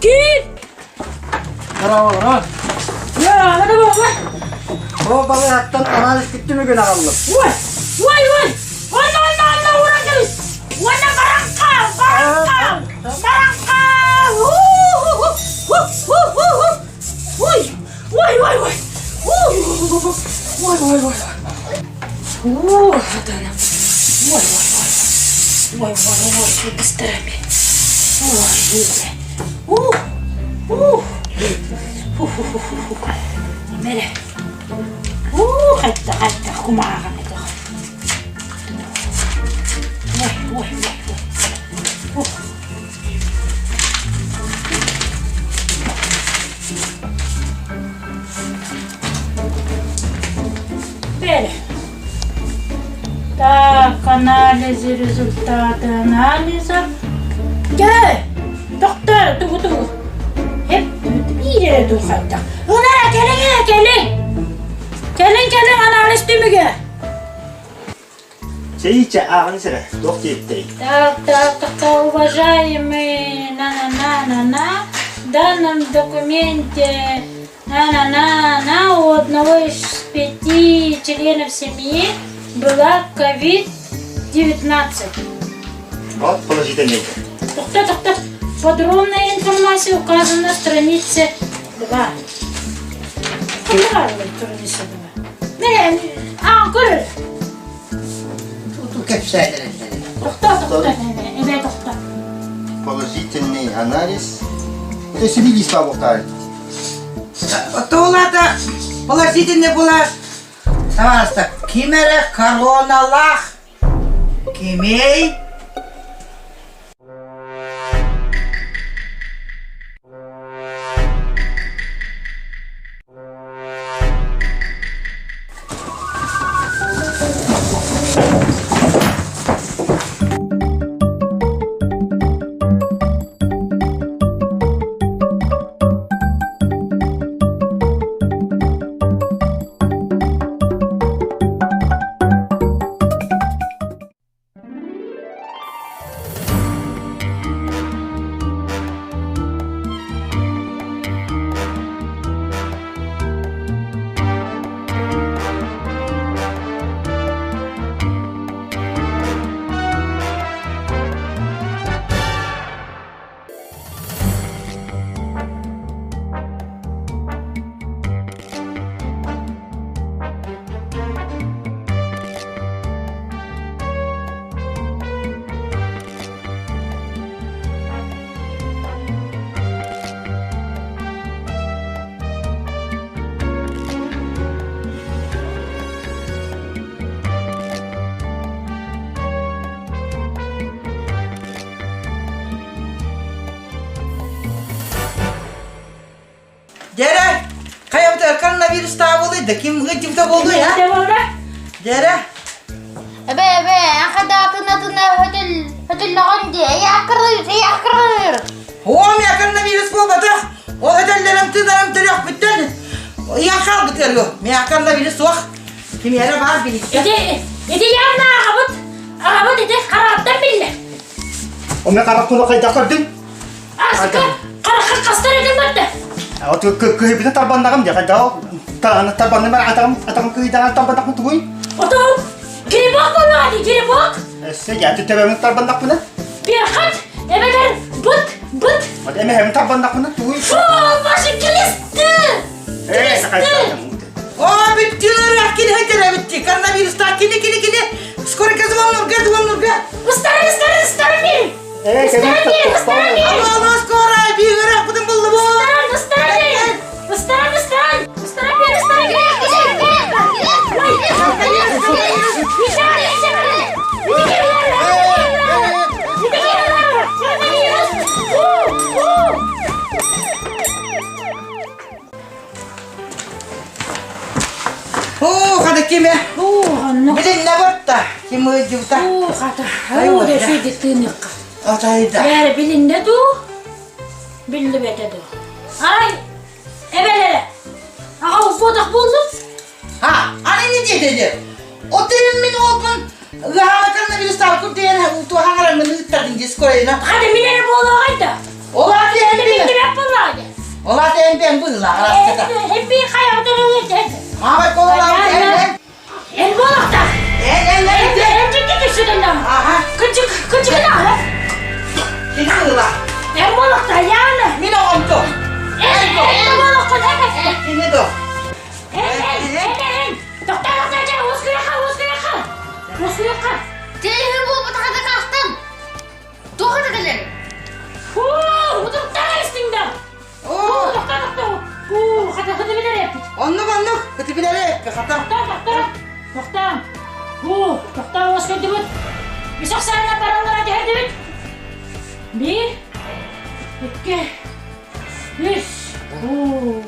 Ким? Браво, браво. Я, ана буолла. Бу балыаттан анализ күттүмүгүн аҕаллым. Ой! Ой, ой! Онно, онно, онно, уран кэбис! Уонна баран хаал, баран хаал! Баран хаал! Ой! Ой, ой, ой! Ой, ой, ой! Ой, вот она. Ой, ой, ой. Ой, ой, ой, быстрее. Ой, Ух! Ух! Фу-фу-фу-фу. Мэрэ. Ух, это, это, кумаҕан это. Ой, ой, ой, ой. Ух. Бери. Так, анализы, результаты анализов. Кэ, доктор, тугу тугу. Хеп, биир духайда. Ына, кэлиҥ, кэлиҥ. Кэлиҥ, кэлиҥ, анализ түмүгэ. Чэйичэ ааҕын сэрэ, туох диэбиттэрий? Так, так, так, так, уважаемый, на-на-на-на-на, в данном документе на-на-на-на у одного из пяти членов семьи была COVID-19. Вот положительный. Тохто, тохто. Подробная информация указана на странице 2. Какая страница 2? Не, а, көр. Ту кэпсээтэр Тохто, тохто, эбээ тохто. Положительный анализ. Это сибилист буолтаар. Туолата положительный була Табаарыстар, ким эрэ короналаах кимий? Дьэрэ, хайабыт коронавирус таабылый да ким ыдьыбыта буолуй, а? Дьэрэ. Эбэ, эбэ, эн хайдаатын атын хөтөллөҕүн дии, эйэ эйэ кырыыр. Оо, миэхэ коронавирус буолбатах. Ол өтөллөрүм тыынарым төрүөхпүттэн ыйан хаалбыт ыарыы. Миэхэ коронавирус суох. Кимиэрэ баар билиттэ. Ити, ити явно аҕабыт, аҕабыт ити хараҕыттан биллэр. Оме харахпын хайдах көрдүҥ? Аска харахха хастар этим барда. Вот кыһыйбытын тарбаннаҕым дии хайдах тарбанным бар атаҕым атаҕым кыһыйдаҕын тарбаннахпын тугуй? Отон грибок буоллаҕа дии грибок. Өссө дьэ төбөмүн тарбаннахпына? Перхоть эбэтэр быт быт. Вот эмэһэбин тарбаннахпына тугуй? Фу, ваши глисты! Глисты! О, бүттүлэр кини хэтэрэ бүтти. Коронавирустаах кини кини кини. Скоро газвалнурга звоннурга. Ыстарын ыстарын ыстарын бери. Ыстарын бери ыстарын бери. Алло, алло, скоро бигere бутун булду бу. Ыстарын ыстарын бери. Ыстарын ыстарын. Ыстарын бери ыстарын бери. Оо, хата киме? Билиннэ барта. Ким ыалдьыбыта? Оо, хата. Оо, да шүйде тыыныхха. Атайда. Бәрі билинне дуу? Биллибете дуу? Арай, эбелере. Аға уфотах болдун? Ha, аны не диэтэдер? Отын мин олбун ыаһама коронавирустаах курдуйан туохаҥаран ыыттардын дис корайна. Хата мин эрэ буолуоҕайда. Ол аты эн Мин тибэп буоллаҕа. Ол аты эн бэн быһыла араската. Хеппи хайаҕытын эн. Маамай кололаабыт эн эн. Эн буолуохтаах. Эн эн эн Эн дьикки түсүдэн Аха. Кычык кычык аха. Кини быһыла. Эн буолуохтаах яаны. Мин оҕом то. Эн эн буолуоххун эн. Кини до. Эн эн эн эн. Тоқтаа тоқтаа жа ускуяха ускуяха. Ускуяха. Телефон буолбатаҕа каастан. Туох это кэлэр? Оо, утуктаа истиҥ да. Оо, тоқтаа тоқтаа. Оо, хата хата билэр эппит. Оннук оннук хата билэр эппит хата. Тоқтаа тоқтаа. Тоқтаа. Оо, тоқтаа ускуйдубут. Үс ахсаанна бараллара түһэрдибит. Биир, икки, үс. Оо.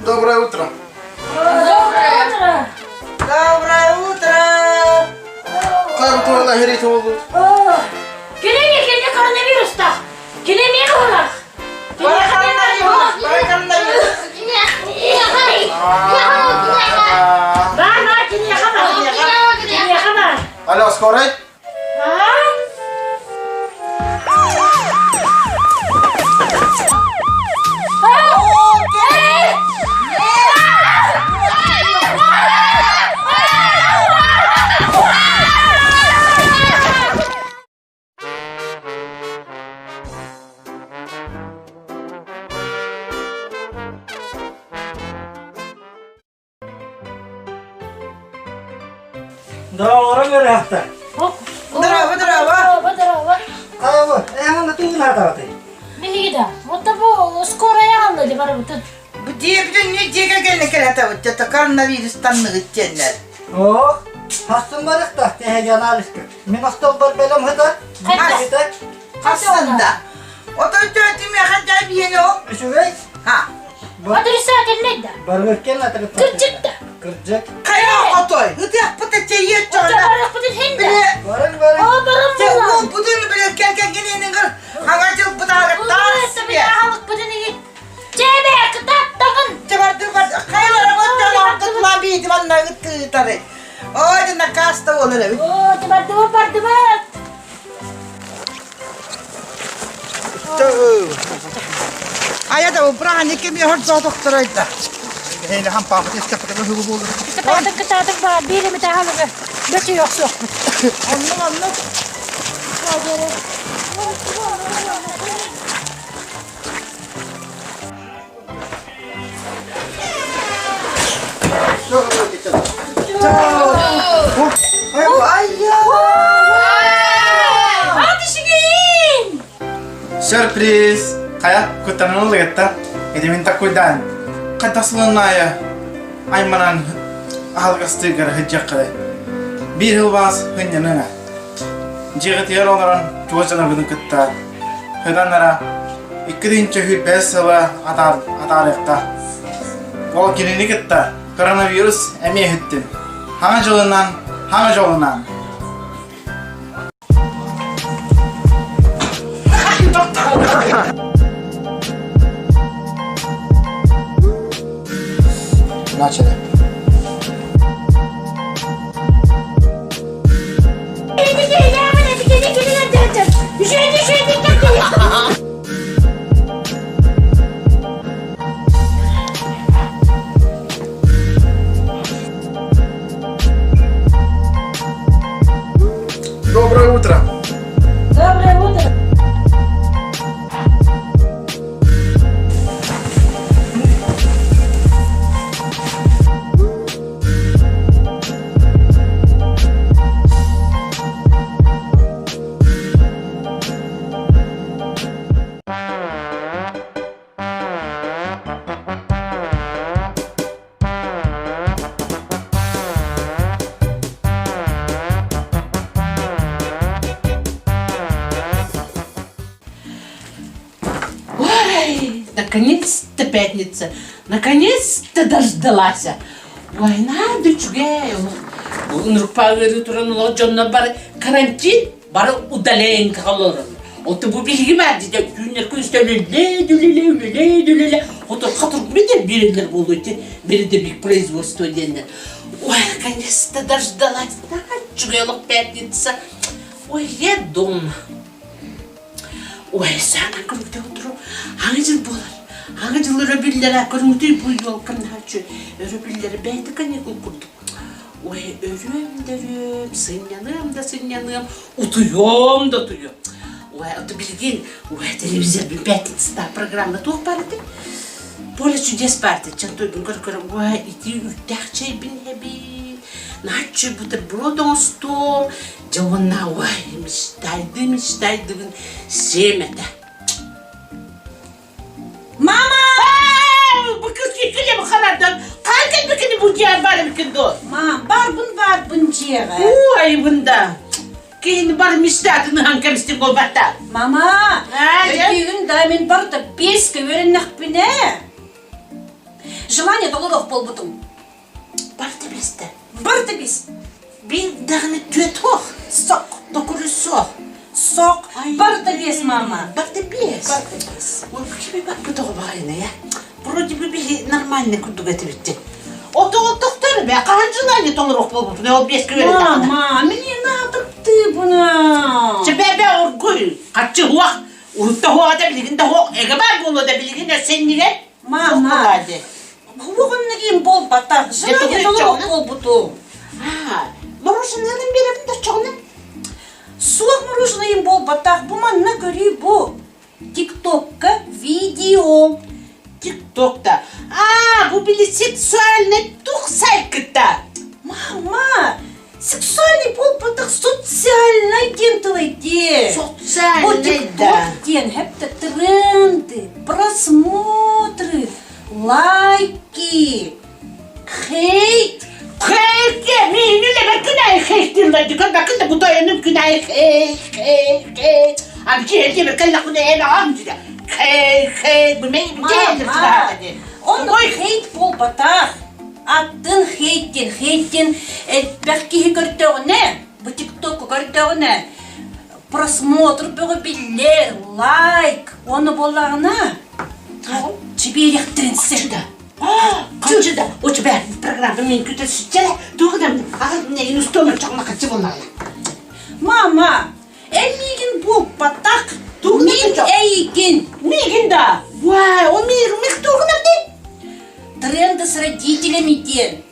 Доброе утро. Доброе утро. Доброе утро. Как тула херит oldu? Кини кини коронавирустаах. Кини эмиэ кыһылаах. Коронавирус, коронавирус. Бар, бар, киниэхэ бар. Киниэхэ бар. Алло, скорый? Здорово, ребята! Здорово, здорово! Здорово, здорово! Ава, эҥин тугун хатаатый? Биһиги да. Вот бу скорая аҕалла дии барыбытын. Бу дьиэ бүтүннүү дьиэ кэргэнэ кэлэтэ это коронавирустан тиэннэр. О, хастын барыхта, тэһэги анализка. Мин остолбор бэлэм хыта. Хас? Хасында. Отой төтүмэ хаддай биэни ол. Үчүгэй? Ха. Отрицательный да. Барбыккен атырып. Кырдьык да. Кырдьык. Хайа отой. Ытыахпыта чэйиэт чорда. Барыахпытын хин да. Барың барың. О, барың Те буолан. уол бутун биле кел кел кел Хаңа жыл бутаагаттаар себе. Аһылыкпытын игит. Чэбэ кытааттаҕын. Чабарды бар хайалара боттан ортотулан биити манна ыттыытары. Ой, дина каста болар эбит. О, бардыбыт бардыбыт. Ая да браһани кеми хордоо докторойда. Эйне хам паапат истеппете бу болду. Кытаатык кытаатык баар биир эмит аһылыгы. Бэчи охсуохпут. Оннук оннук. Сюрприз! Хайа, куттанан ылыгытта. Ити мин таккуйдаан. Хайдах сылыннаайа айманан аһылгастыыгар сылдьыаххытай. Биир сыл баас сынньаныҥа. Дьиэҕитигэр олорон чугас дьонобутун кытта сытан ара 2025 сыла атаарыахха. Ол кинини кытта коронавирус эмиэ иһиттин. Хаҥа дьылынан, хаҥа дьолунан! Начали. Доброе утро! Доброе утро! Ой, наконец-то пятница, наконец-то дождалась. Ой, надо үчүгэй. Ынырыкпа ыарыы туран олох дьоннор бары карантин, бары удаленка олорор. Оту бу биһиги баар дии түүннэр күнүстэ үлэлээ үлэлээ үлэлээ үлэлээ хотор хатырбыт биэрэллэр буолуо ити передовик производство диэннэр. Ой, наконец-то дождалась. Үчүгэй олох пятница. Ой, я дома. Ой, саана көрүҥтэ утуру аҥы дьыл буолар. Аҥы дьыл өрөбүллэрэ көрүҥтүй бу елкам наһааччы өрөбүллэрэ бэйэтэ каникул курдук. Ой, өрүөм да өрүөм, сынньаныам да сынньаныам, утуйуом да утуйуом. Ой, это билигин, ой, телевизорбын пятница программа туох баар этэ? Поле чудес баар этэ. Чан тойбун көр-көр, ой, ити үүттээх чэйбин иһэбин, наһааччы бутерброд оҥостуом, Дьэ уонна ой, мечтайды, мечтайдыбын сиэм этэ. Мама! Бу кыз килем харадан кай кэлбикини бу дьиэ бар эбикин дуо? Мам, барбын барбын дьиэҕэ. Уу айбын да. Киһини бар мечтатын ыһан кэбистин буолбатта. Мама, өйдүүгүн да мин барыта бэскэ үөрэннэхпинэ. Желание толоруох буолбутум. Барыта бэстэ. Барыта бэс. Биир даҕаны түөтуох. Сок. Токуру суох. Сок. Барыта бэс, мама. Барыта бэс. Барыта бэс. Ой, кими барбыт оҕо баҕайына я? Вроде бы биһи нормальный курдук этибиттин. Отоҕо тохтор бе, хаһан желание толоруох буолбуппун, ол бэскэ үөрэтэххинэ. Мама, мне надо тыыбына. Чэбэбэ оргуй, хаччы хуах, урутта хуаҕа да билигин да хуох, эгэ баар буолуо да билигин өссө Мама, Уоҕуннагиин буолбатах, желание толоруох буолбутум. Мороженое биэрэбин да чоҕуна? Суох мороженое буолбатах, бу манна көрүү бу. Тиктокка видео. Тиктокта. А, бу били сексуальный тух сайкыта. Мама, сексуальный буолбатах, социальный диэн тыл дии. Социальный, Бу тикток да. диэн хэптэ тренды, просмотры, лайки, хейт. Хейт, миини лебе күнай хейт диэн көрбөккүн да бу тойонум күнай хейт, хейт, хейт. Ам киһи диэбэ кэллэхпинэ эн аҕам дии. Хейт, хейт, бу мен Мама, он хейт буолбатах. Аттын хейттин, хейттин элбэх киһи көрдөҕүнэ, бу тиктокку көрдөҕүнэ, просмотр бөҕө биллэр, лайк, уонна буоллаҕына, чибиэриэхтэрин сөп. Хаччы да, у тебя программа мен күтө сүтчэлэ, туох да аҕа устуома чоҕуна хаччы буоллаҕына. Мама, эн миигин буолбатах, мин эйигин. Миигин да? Вай, ол миигин мих туохунам дии? Тренды с родителями диэн.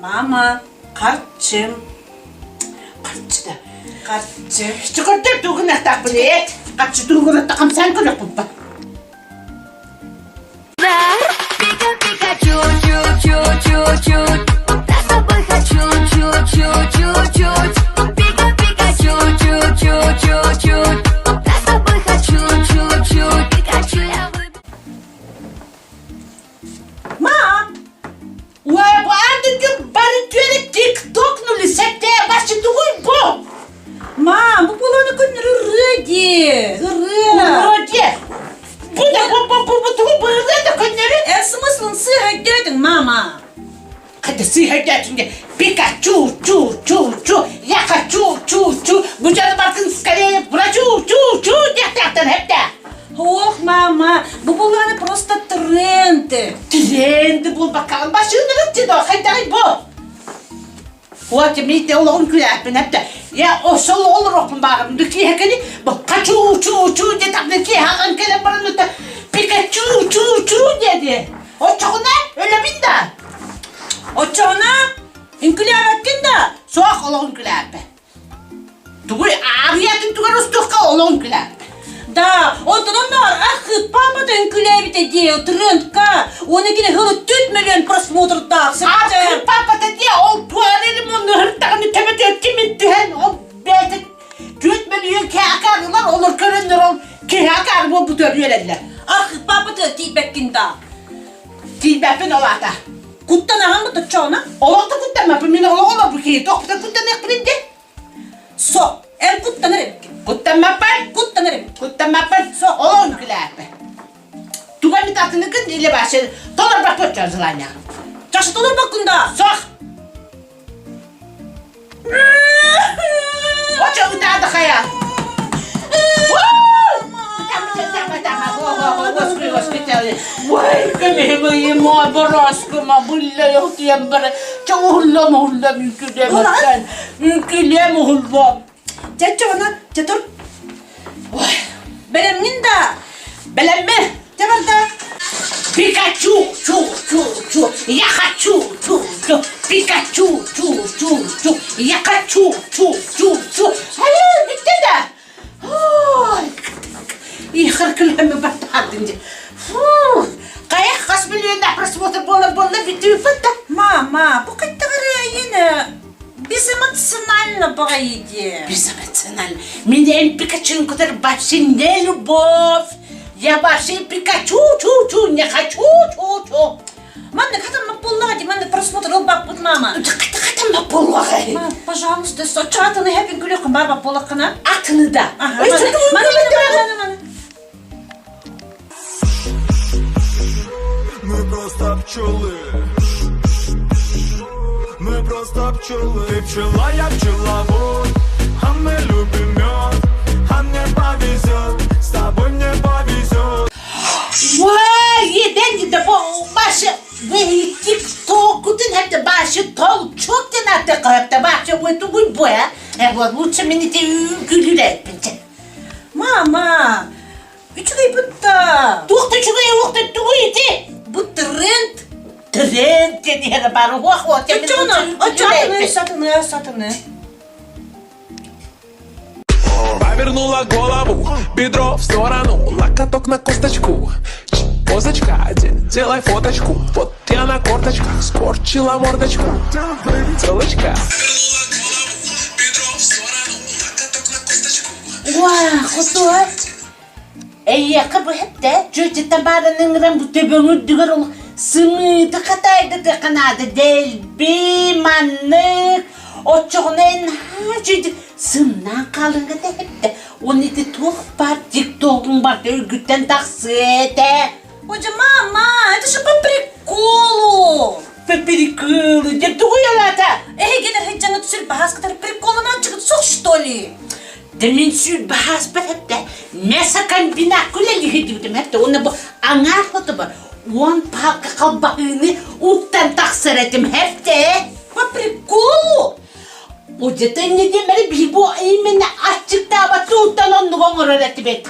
Мама, харчым. Харчы да. Харчы. Чыкырдар тугунахтаахпын эт. Харчы тугунахта хамсаан көрөкпүн. Пика, Пикачу, чу, чу, чу, чу. Я с тобой хочу, чу, чу, чу, чу. Пика, Пикачу, чу, чу, чу, чу. Я с тобой хочу, чу, чу, Пикачу, я выберу. Ма! Уай, бу ардыгы бары түөрэ тиктокнули сэтээ башы тугуй бу? Мам, бу буоланы күннэр ырыа дии, ырыа. Ырыа дии. Бу да бу бу бу бу тугу бу ырыа да көннөрү? Эн смыслын сыыһа өйдөөтүҥ, мама. Хата сыыһа өйдөөтүҥ дии. Пикачу, чу, чу, чу, я хочу, чу, чу, бу дьону барытын скорее врачу, чу, чу диэхтээхтэн хэптээ. Ох, мама, бу буоланы просто тренд. Тренди буолбакка, машинаны тино, хайдаҕый бу? Вот миите олоҕун күлээппин эптэ. Я осол олороппун баарым. Киһи кели бу качу чу чу диэтахна киһи аҕан кэлэн баран ыта Пикачу чу чу диэди. Оччоҕуна өлөбүн да. Оччоҕуна үҥкүлээбэккин да? Суох олоҕун күлээппэ. Тугуй аарыйатын тугар устуохха олоҕун күлээппэ. Да, онтон онноор ах папата үҥкүлээбитэ дии трендка. Уонна кини хылы түт миллион просмотрдаах Ах папата дии ол туалеты мунну хыртаҕыны төбөтүгэр кимин түһэн ол бэйэтэ түөрт мөлүйүөн киһи олор көрөннөр ол киһи акаары буолбутугар үөрэллэр. Ах папата тиийбэккин да. Тиийбэппин ол аата. Куттанаһан бу точчоҕуна? Олох да куттаммаппын мин олох олорбут киһи туохпутан куттаныахпын дии. Со, эн куттанар эбиккин. Куттаммаппын. Куттанар эбиккин. Куттаммаппын. Со, олоҕун күлээппин. Туга эмит атыныкын или вообще толорбаппын желание. Чашы толорбаккын да? Сох. Очо ытаады хайа. Ой, көмөһүмүйүмө бороскума булла утуйан бара ча уһуллам уһуллам үҥкүлэм оттан үҥкүлэм уһуллам Чачча она чатыр Ой, бэлэмҥин да бэлэммин Чэ барда Пикачу, чу, чу, чу, я хочу, чу, чу, Пикачу, чу, чу, чу, я хочу, чу, чу, чу. Hayır, bitti de. Ой, ихыр күләме баттадын. Фу, кая хас миллионна просмотр буолар буолла бүтүү фатта. Мама, бу кыттыгыр безэмоционально баҕайы Безэмоционально. Меня Пикачу который вообще не любовь. Я вообще Пикачу, чу, чу, не хочу, чу, чу. Манна хатан буоллаҕа дии, манна просмотр ылбаппыт мама. Хатан буоллаҕа. Мам, пожалуйста, соччо атыны хэпин күлүөххүн баар буоллаххына. Атыны да. Ага, маны, маны, маны, маны. Мы просто пчелы. Мы просто пчелы. Ты пчела, я пчеловод. А мы любим мед. А мне повезет. С тобой мне повезет. Вай, еден да бу башы вы тиктокутун хәтта башы толчок ден аты кыпта башы бу тугуй бу э вот лучше мени те күлүрәппин Мама, үчүгэй бутта. Туох үчүгэй уохта тугуй ити? Бу тренд. Тренд диэн бар уох уох Оччоҕуна, оччо атыны, сатыны, сатыны. Повернула голову, бедро в сторону, локоток на косточку. Позочка, делай фоточку. Вот я на корточках скорчила мордочку. Телочка. Уа, хотуа. Эйиэхэ бу хэттэ, чүөчэ табаараны ыҥыран бу төбөҥ үрдүгэр ол сымыыты хатаайдатыахха наада дэлби маннык оччоҕуна эн наһаа үчүгэйдик сымнаан хаалыаҥ этэ хэттэ уонна ити туох баар тиктогуҥ барыта үргүттэн тахсыа этэ Ой, мама, это же по приколу. По приколу, дьэ тугуй ол аата? Эһиги сылдьаҥҥыт сүр баһааскытар приколунааччыгыт суох что ли? Да мин сүр баһааспар хэттэ мясокомбинат үлэлиһидибитим хэттэ уонна бу аҥаар хотобор уон палка халбаһыыны уктан тахсар этим хэттэ По приколу? Удьата инньэ диэмэри биһи бу именно аччыктаабат сууттан оннук оҥорор этибит.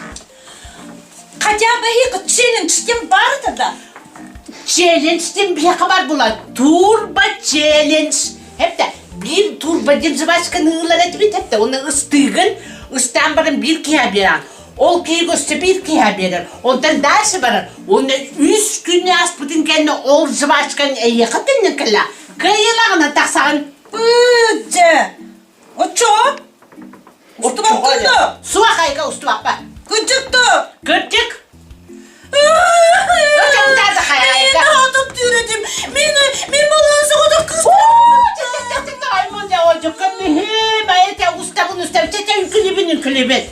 Хотя бы их челлендж тем бар тогда. Челлендж тем биһиэхэ бар була турбо челлендж. Хэптэ. Биир турба диэн жвачканы ылар этибит этэ. Оны ыстыыгын, ыстаан баран биир киһи биэрэн. Ол киһи өссө биир киһи биэрэр. Онтон дальше барар. Уонна үс күн ааспытын кэннэ ол жвачканы эйиэхэ төннөн кэллэ. Кыайыылааҕынан тахсаҕын. Дьэ, оччоҕо? Устубаккын дуо? Суох айга устубаппа. Кырдьык дуо? Кырдьык. Мин мин балаан соҕотох кыыс.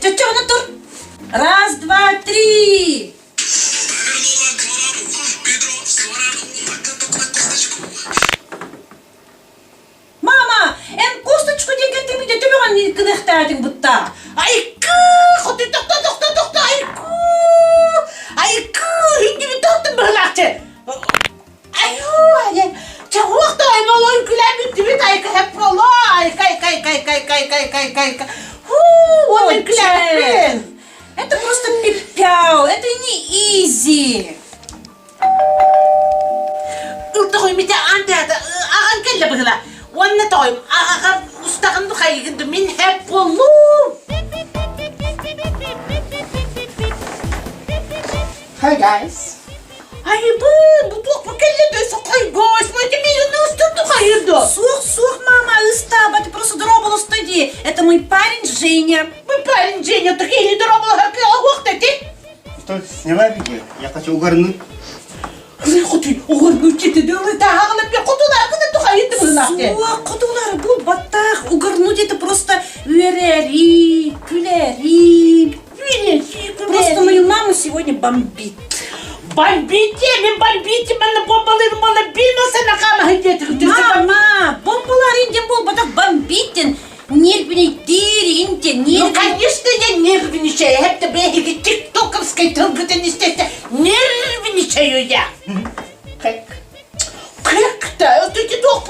Чөчөҕүнэ тур. Раз, два, три. Мама, эн косточку диэн кэлтиммитэ төбөҕөн гыныахтаатыҥ бутта. Айкы, хоту тохто тохто тохто айкы. Айкы, үндүбүт тохтун быһылаахчы. Айуу, айа. Чаҕуох да аймалон күлэн бүттүбүт айка хэпполо айка айка айка айка айка айка айка айка айка. Хуу, уонна күлээппин. Это просто пипяу, это не изи. Ылтоҕой мите аан теата аҕан кэллэ быһыла. Уонна тоҕойум аҕаҕар устаҕын хайыгын ду мин хэп буоллум. Hi guys. Айыбын, бу туох бу кэллэ да сохойгош, это миигин ыстырды хайырды. Суох, суох, мама, ыстаба, ты просто дорооболосто дии. Это мой парень Женя. Мой парень Женя, так или дорооболоһар кыаҕа ти. Что, сняла видео? Я хочу угорнуть. Суох, хотулары бул баттах, угорнуть это просто үөрэри, күлэри. Просто мою маму сегодня бомбит. Бомбите, мен бомбите, мен бомбалырым бола билмесе накама хидетик. Мама, бомбалар инден бол, батах бомбиттен. Нервничай, нервничай. Ну, конечно, я нервничаю. Это бэһиги тиктоковской тылгытын истесте нервничаю я. Как? Как-то? Это не туох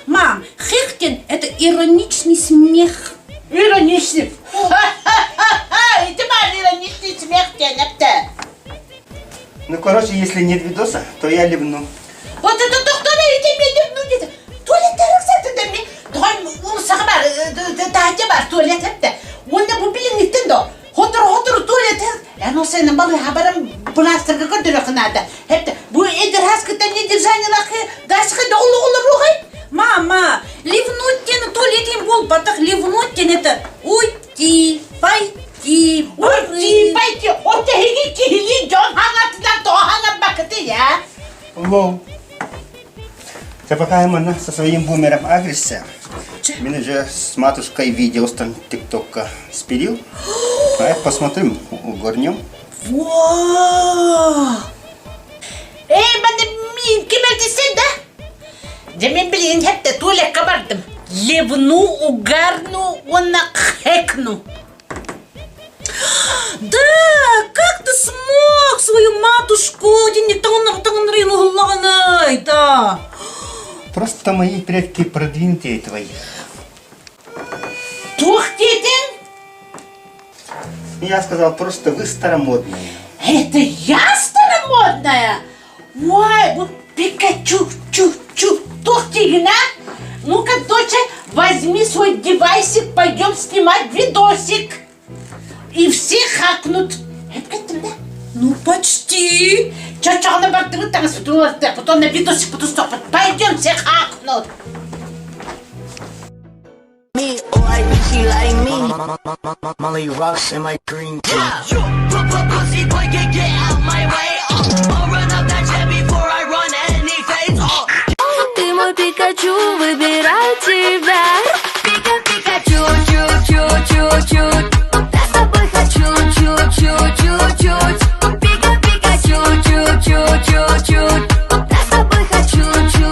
Мам, хехтен – это ироничный смех. Ироничный. Ха-ха-ха! Ити баар ироничный смех диэн эптэ. Ну, короче, если нет видоса, то я ливну. Вот это доктор, ити мен ливну диэтэ. Туалеттер ыксатыда ми тоҕой уулуссаҕа баар таһырдьа баар туалет эптэ. Уонна бу билиҥҥиттэн до хотору-хотору туалет эн ол сен балыыһа баран былаастарга көрдөрүөххэ наада. Эптэ бу эдэрхас кытта недержаниелахы дальше да олоҕолоруохай. Мама, ливнуть диэн туалет им буолбатах, ливнуть диэн это уйти, пойти, Уйти, пойти, ол тэһиги киһилии дьон хаҥатынан тоҕо хаҥарбаккытый, а? Лол. Ты пока манна со своим бумером агришься. Мен уже с матушкой видео там тиктокка спилил. Давай посмотрим, угорнем. Вау! Эй, манна мин ким элтисен да? Дьэ мин билигин хэттэ туалекка бардым. Ливну, угарну уонна хэкну. Да, как ты смог свою матушку да. Просто мои предки продвинутее твоих. Туох диэтиҥ? Я сказал, просто вы старомодные. Это я старомодная? Ой, вот Пикачу, чу, чу, туох диигин, а? Ну-ка, доча, возьми свой девайсик, пойдем снимать видосик. И все хакнут. Эпкеттим да? Ну, почти. Чочоҕуна бардыбыт таҥаспытын потом на видосик потустохпут. Пойдем все хакнут. Me, oh, I think she like me. Molly rocks in my green tea. Pussy boy can get out my way. I'll run up that jet before I run any phase. Ты мой Пикачу, выбираю тебя. Пика, Пикачу, чу, чу, чу, чу. Я с тобой хочу, чу, чу, чу, чу. Пика, Пикачу, чу, чу, чу, чу. Я с тобой хочу, чу.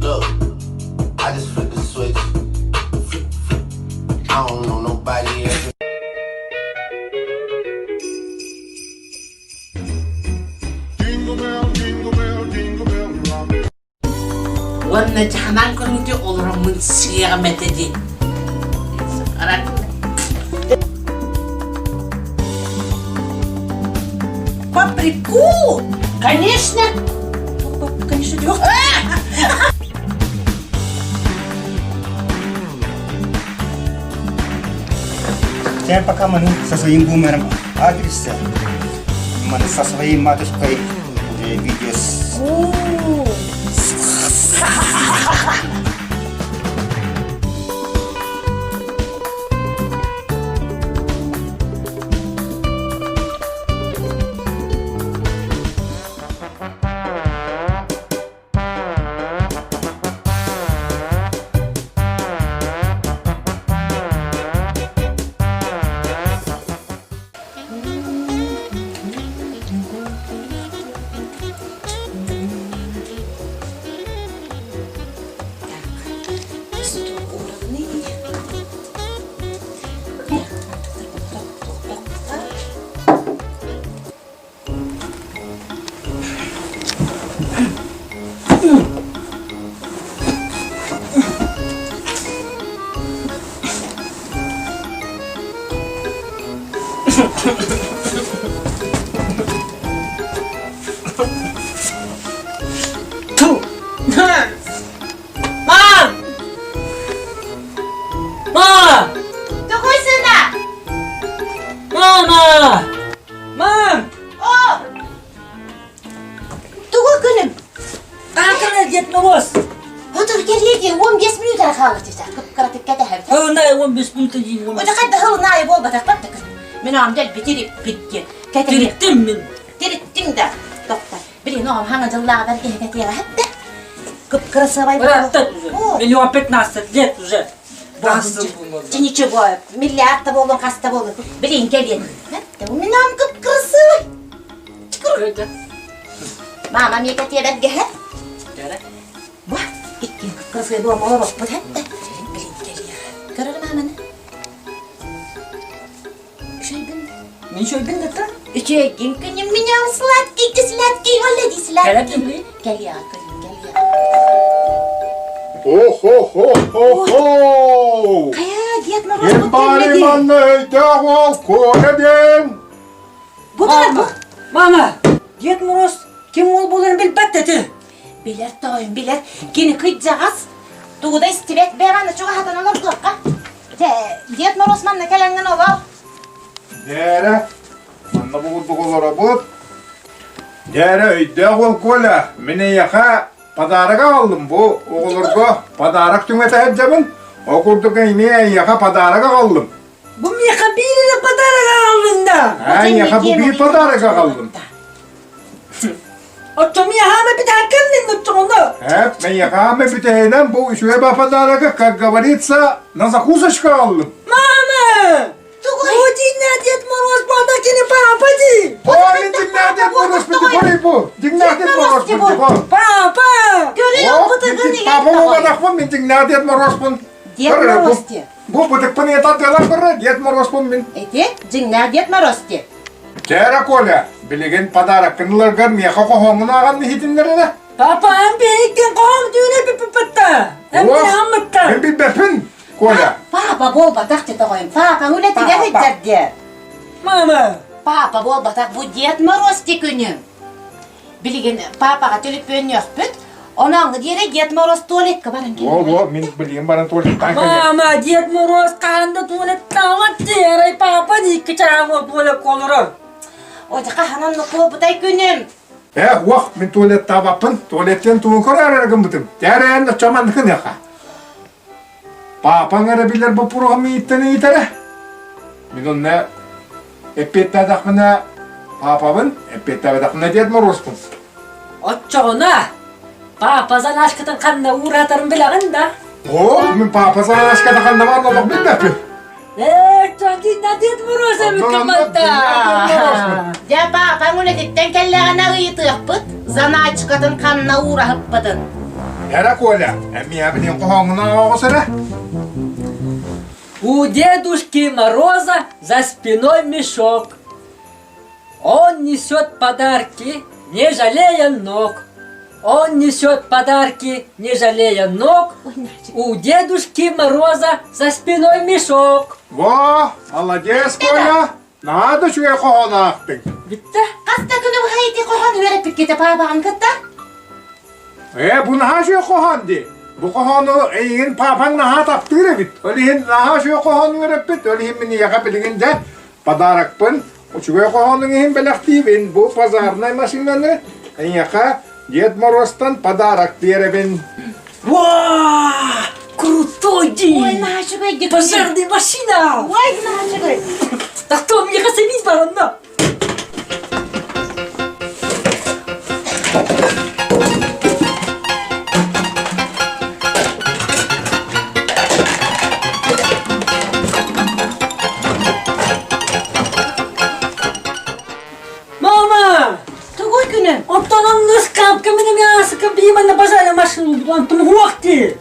Look, I just flipped the switch. Flip, flip. I don't know nobody else. Jingle bell, jingle bell, jingle bell rock. Уонна дьаһанан көрүүтэ олороммун сиэҕим этэ дии. По Старику! Конечно! Конечно, Теперь пока мы со своим бумером адресе, мы со своей матушкой уже видео с... Мам! Мам! Какой сына? Мама! Мам! О! Тугу күнүм? Хаакана Дед Мороз! Отур кэлиэги 15 минут хаалар дии кып-кыратык кэтэһэбит. Һылынай 15 минут дии. Ото хайда һылынай буолбатахпат да күн. Мин оҕом дэлби тириппит диэн. Тириттим мин. Тириттиҥ да. Тохто. Билигин оҕом хаҥа дьыллааҕыдар киһи кэтиэҕэ хэттэ. Кып-кырасыабай Быраттан уже. Миллион 15 лет уже. Чи ничего, миллиард да буолун, хас да буолун. Билигин кэлиэн. Мин оҕом кып-кырасыабай. Мама миэхэ кэтиэбэргэһэ. Бу иккиэн кып-кырасыабай буолан олороппут хэттэ. Билигин кэлиэҕэ. Көрөр мааманы. Үчүгэйбин. Мин үчүгэйбин да Үчүгэйгин күнүм меня сладкий ты сладкий оля сладкий. Кэлиэҕэ күнүм кэлиэҕэ. О-хо-хо-хо-хо! Хайа, Дед Мороз Ким бу баарый кэллэ дии. манна өйдөөх уол Коля диэн? Бу баар бу. Мама, Дед Мороз ким уол буоларын билбэт этэ. Билэр тоойум, билэр. Кини кыдьаҕас. Тугу да истибэт бэҕэ чугаһатан олордуохха. Дьэ, Дед Мороз манна кэлэҥҥин олор. Дээрэ, манна бугурдук олоробут. Дээрэ, өйдөөх уол Коля, мин эйиэхэ подарок аҕаллым бу оҕолорго подарок түҥэтэ сылдьабын. Ол курдук эмиэ эйиэхэ подарок аҕаллым. Бу миэхэ биир эрэ подарок аҕаллыҥ да. Аа, эйиэхэ бу биир подарок аҕаллым. Оччо миэхэ бүтэн кэллин оччоҕуна. Эп, миэхэ бүтэһинэн бу үчүгэй ба подарогы, как говорится, на закусочку аҕаллым. Мама! Бу дьиҥнээх Дед Мороз буолла кини папа дии! О, мин дьиҥнээх Дед Мороз бу бу! Дьиҥнээх Дед Мороз бу! Папа! Папа буолбатахпын, мин дьиҥнээх Дед Морозпун. Дед Мороз дии. Бу бытыкпын ыйатардыалар көрө, Дед Морозпун мин. Эти, дьиҥнээх Дед Мороз дии. Чээрэ, Коля, билигин подароккын ыларгар миэхэ хоһооҥҥун ааҕан иһитиннэрэрэ. Папа, эн биһиккин хоһоон түүнэ бүппүппүттэ. Эн билэҕиммиттэ. Мин билбэппин, Коля. Папа буолбатах дии тоҕойум. Папаҥ үлэтигэр сылдьар диэ. Мама. Папа буолбатах, бу Дед Мороз дии күнүм. Билигин папаҕа төлөпүөннүөхпүт. Онооҥҥу диэри Дед Мороз туалекка баран кэллэ. Во, во, мин билигин баран туалеттаан кэлиэм. Мама, Дед Мороз хаһан да туалеттаабат дии, папа икки чааһы туалекка олорор. Ой, хаһан оннук буолбутай күнүм. Э, уох, мин туалеттаабаппын. Туалеттен тугун көрөр гыммытым. Тээрэн оччоманныхын яха. Папаҥ эрэ билэр боппуруоһум миигиттэн ыйытара. Мин онно эппиэттээтэхпинэ папабын, эппиэттээбэтэхпинэ Дед Морозпун. Оччоҕуна папа заначкатын ханна ууратарын билэҕин да? О, мин папа заначката ханна баар олох билбэппин. Ээ, дьон Дед Мороз эбит кымматта. Дьэ, папаҥ үлэтиттэн кэллэҕинэ ыйытыахпыт, заначкатын ханна уураһыппытын. Эрэ, Коля, эмиэ билин хоһооҥҥун оҕус эрэ. У дедушки Мороза за спиной мешок. Он несет подарки, не жалея ног. Он несет подарки, не жалея ног. У дедушки Мороза за спиной мешок. Во, молодец, Коля! Надо үчүгэй хоһоон аахтыҥ. Бүтте. Хаста күнү быһа ити хоһоон үөрэппиккитэ паапаҕын кытта? Ээ, бу наһаа үчүгэй хоһоон дии. Бу хоһоону эйигин паапаҥ наһаа таптыыр эбит. Ол иһин наһаа үчүгэй хоһоон үөрэппит. Ол иһин мин ийэҕэ билигин дьэ подарокпын үчүгэй хоһоонуҥ иһин бэлэхтиибин. Бу пожарнай машинаны эйиэхэ Дед Морозтан подарок биэрэбин. Ва! Крутой день! Ой, наһаа үчүгэй Пожарная машина! Ой, наһаа үчүгэй! Так то мне касабить баранна! Мама! Тугуй күнүм? Оттон онно ыскаапка мин эмиэ аасыка биир манна базарга машина онтум уһуох дии.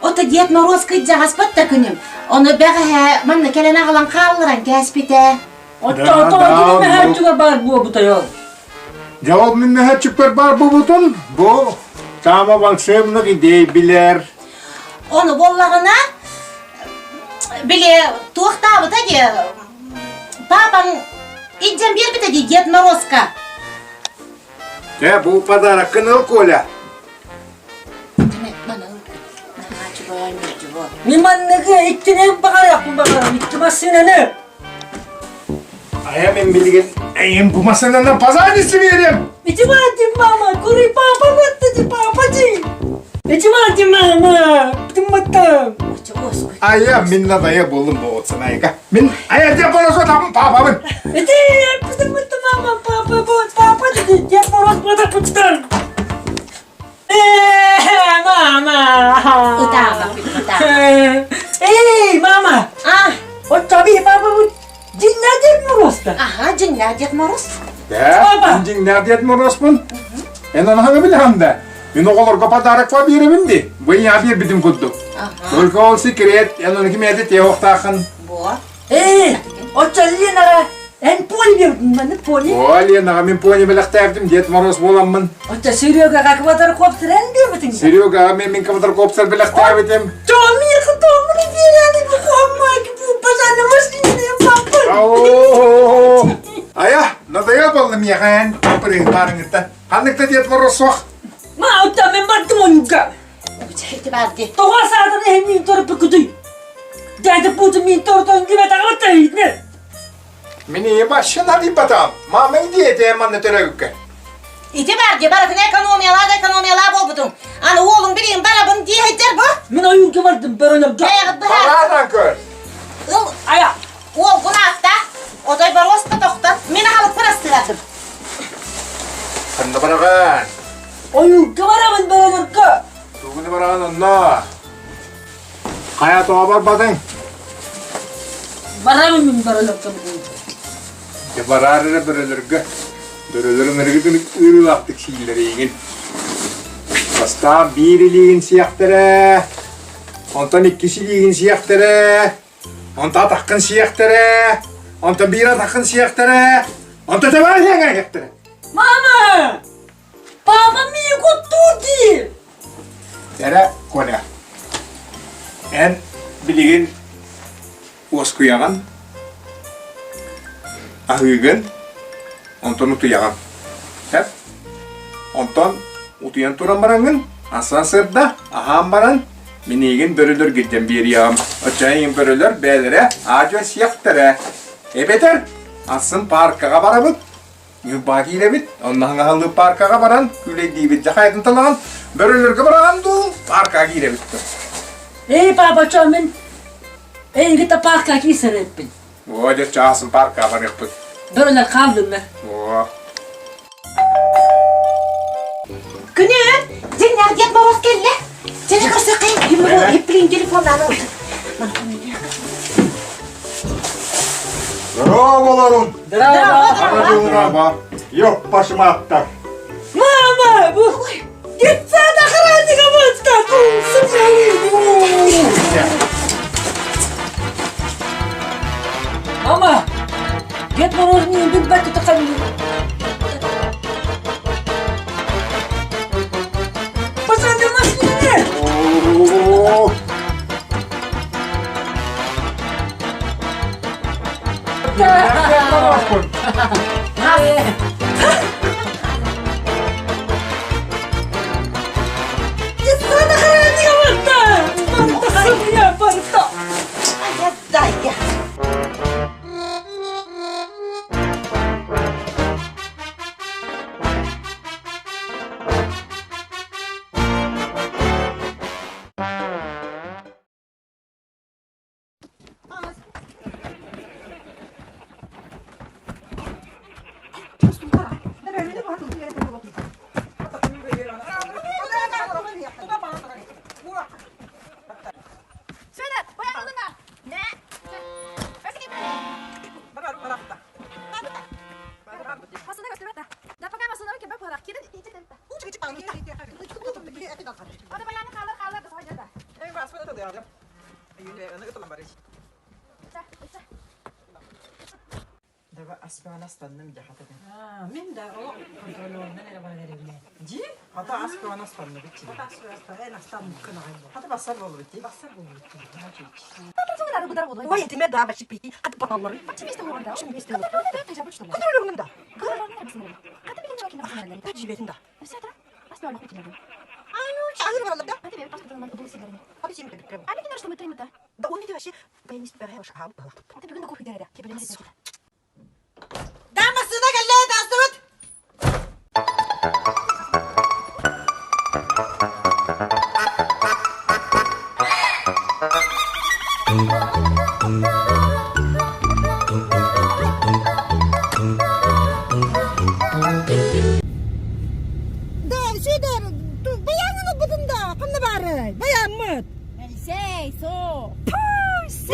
Ото Дед Мороз кыдьаҕаспат да күнүм. Ону бэҕэһээ манна кэлэн аҕалан хаалларан кээспитэ. Оттон кини мөһөөччүгэ баар буолбутай ол. Дьэ ол мин мөһөөччүкпэр баар буолбутун бу Таама волшебных идей билэр. Ону буоллаҕына били туохтаабыта дии папаҥ илдьэн биэрбитэ дии Дед Морозка. Дьэ бу подароккын ыл Коля. Мин манныгы иккинэн баҕарыахпын баҕарам икки массыынаны. Айа мен билигин эйим бу массыынаны пожалуйста берем. Ити баатим мама, кури папа батты папа ди. Ити баатим мама, тымматтам. Ая мин надая болдум болотсан айга. Мин ая Дед Мороз отамын папамын. Ити тымматты мама, папа вот, папа ди, Дед Мороз бата путтан. Мама! Ытаама, ытаама. Эй, мама! А? Вот таби папа вот дьиҥнээх Дед Мороз-то. Ага, дьиҥнээх Дед Мороз. Да, дьиҥнээх Дед Морозпун. Эн ону билэҕин да. Мин оҕолорго подарок биэрэбин ди. Бу ийэ биэрбитим курдук. Только ол секрет, эн ону кимиэхэ тиэхохтааххын. Бо. Эй, оччо Ленаҕа эн пони бердин маны пони. О, Ленаҕа мин пони бэлэхтээбитим Дед Мороз буоламмын. Оччо Серегаҕа квадрокоптер эн биэрбитиҥ. Серегаҕа мен мин квадрокоптер бэлэхтээбитим. Томми, Томми, биэрээни бу хоммак, бу пожарный машина, папа. Ая, надоел болла миэхэ эн папырыһын баарыҥыттан. Ханнык да Дед Мороз суох. Ма, оттон мен бардым онуга. Ити бар ди. Тоҕо саатан эһин мин торпукутуй. Дядя Путин мин тортон кибетаҕа тайытны. Мин ийэ машина диппатам. Мамаң диэтэ манна төрөбүккэ. Ити бар ди барытын экономиялаа да экономиялаа буолбутуҥ. Аны уолуҥ билигин барабын дии сылдьар бу. Мин ойуурга бардым бөрөнөргө. Бэйэҕит быһаар. Бараатан көр. Ыл, Ая. Уолгун аатта. Отой боруоста тохтот. Мин аһалыкпын астыратым. Ханна бараҕын? Ойуурга барабын бөрөлөргө. Тугуну бараҕын онно? Хайа тоҕо барбатыҥ? Барабын мин бөрөлөргө бүгүн. Дьэ бараар эрэ бөрөлөргө. Бөрөлөрүҥ эргитин ыарыылаахтык сииллэр эйигин. Бастаан биир илиигин сиэхтэрэ, онтон иккис илиигин сиэхтэрэ, онтон атаххын сиэхтэрэ, онтон биир атаххын сиэхтэрэ, онтон тэбээн сиэхтэрэ. Мама! Папа миигин куттуур дии! Эрэ, Коля, эн билигин уоскуйаҕын, аһыыгын, онтон утуйаҕын. Сөп? Онтон утуйан туран бараҥҥын, асан сырда, аһаан баран, мин эйигин бөрөлөргүттэн биэриэҕим. Оччоҕо эйигин бөрөлөр бэйэлэрэ аа-дьуо сиэхтэрэ. Эбэтэр атын пааркаҕа барабыт, Ньурбаҕа киирэбит, онно хаҥаһалыы пааркаҕа баран күүлэйдиибит. Дьэ хайатын талаҕын, бөрөлөргө бараҕын дуу, пааркаҕа киирэбит дуу? Эй, папа, чё мин эйигитэ пааркаҕа киирсэр эбиппин. Оо, дьэ чаасын пааркаҕа барыахпыт. Бөрөлөр хааллыннар. Оо. Күнү, дьиҥнээх Дед Мороз кэллэ. Дьэни көрсөххө, иплин телефоннаан ылбыт. Здорово, Здорово! Ёп, пошматтар! Мама! Бу детсад охранника вот так! Мама! Дед Мороз не любит батю Пацаны, машины! Аспаан астанным дьэ хата Мин да ол контролерынан эрэ барар эбинэ. Дьи? Хата аспаан астанныбыт чи. Хата аспаан астанныккын аҕай. Хата бассар буолбут ти. Бассар буолбут ти. Ой, этиме да бачи пити. Хата баталлары. Контролерынан да. Тажибетин да. Агыр баралар да. Да он вообще Да массыына кэллэ таастыбыт. Да, Сүдэр, баянын ылбытын да, ханна баарый? Баяммыт. Сей, со. Пусть!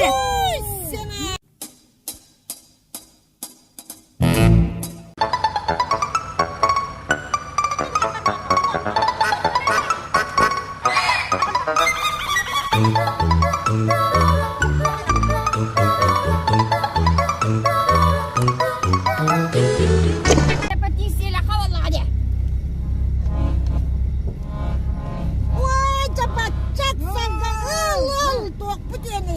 Ой, чапачак сanga ыл ыл туохпут үөнэ.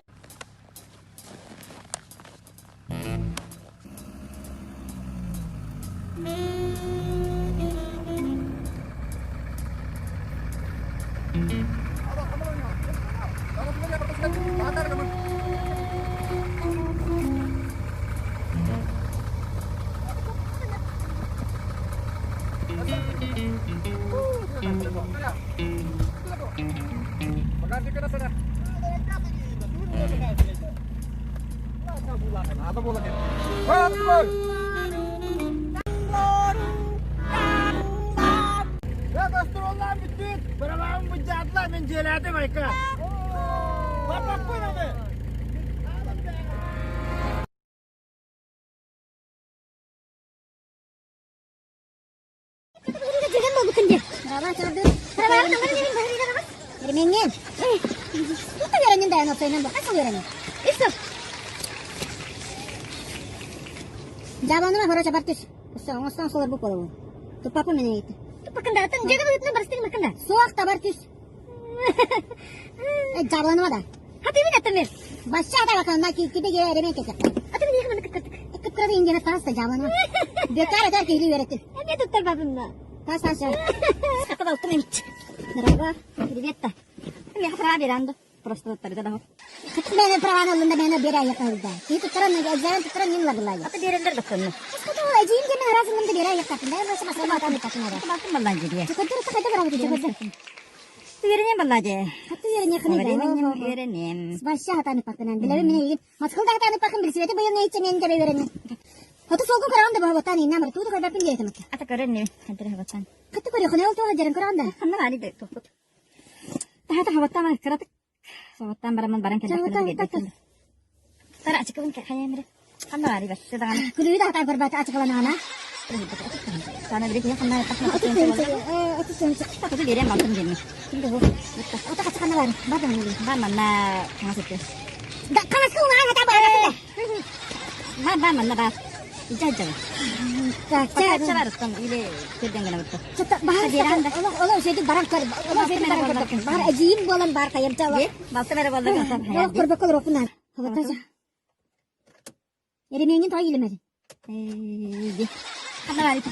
Давай,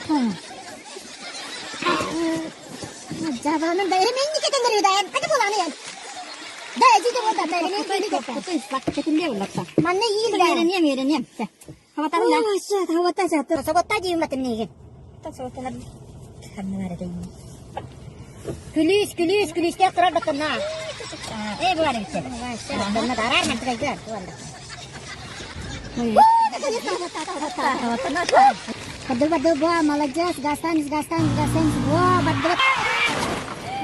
Жабанын да эременни кетендер да ката буланы я. Да эжи де болда да эремен кетендер. Манна иил да Үйренем, үйренем. Хаватарын да. Хавата жаты. Саботта дейм батын неге. Күлүс, күлүс, күлүсте турар батына. Э, бу бар бит. Батына дарар мен тигәйгәр. Баду баду ба, молодец, гастан, гастан, гастан, во, баду.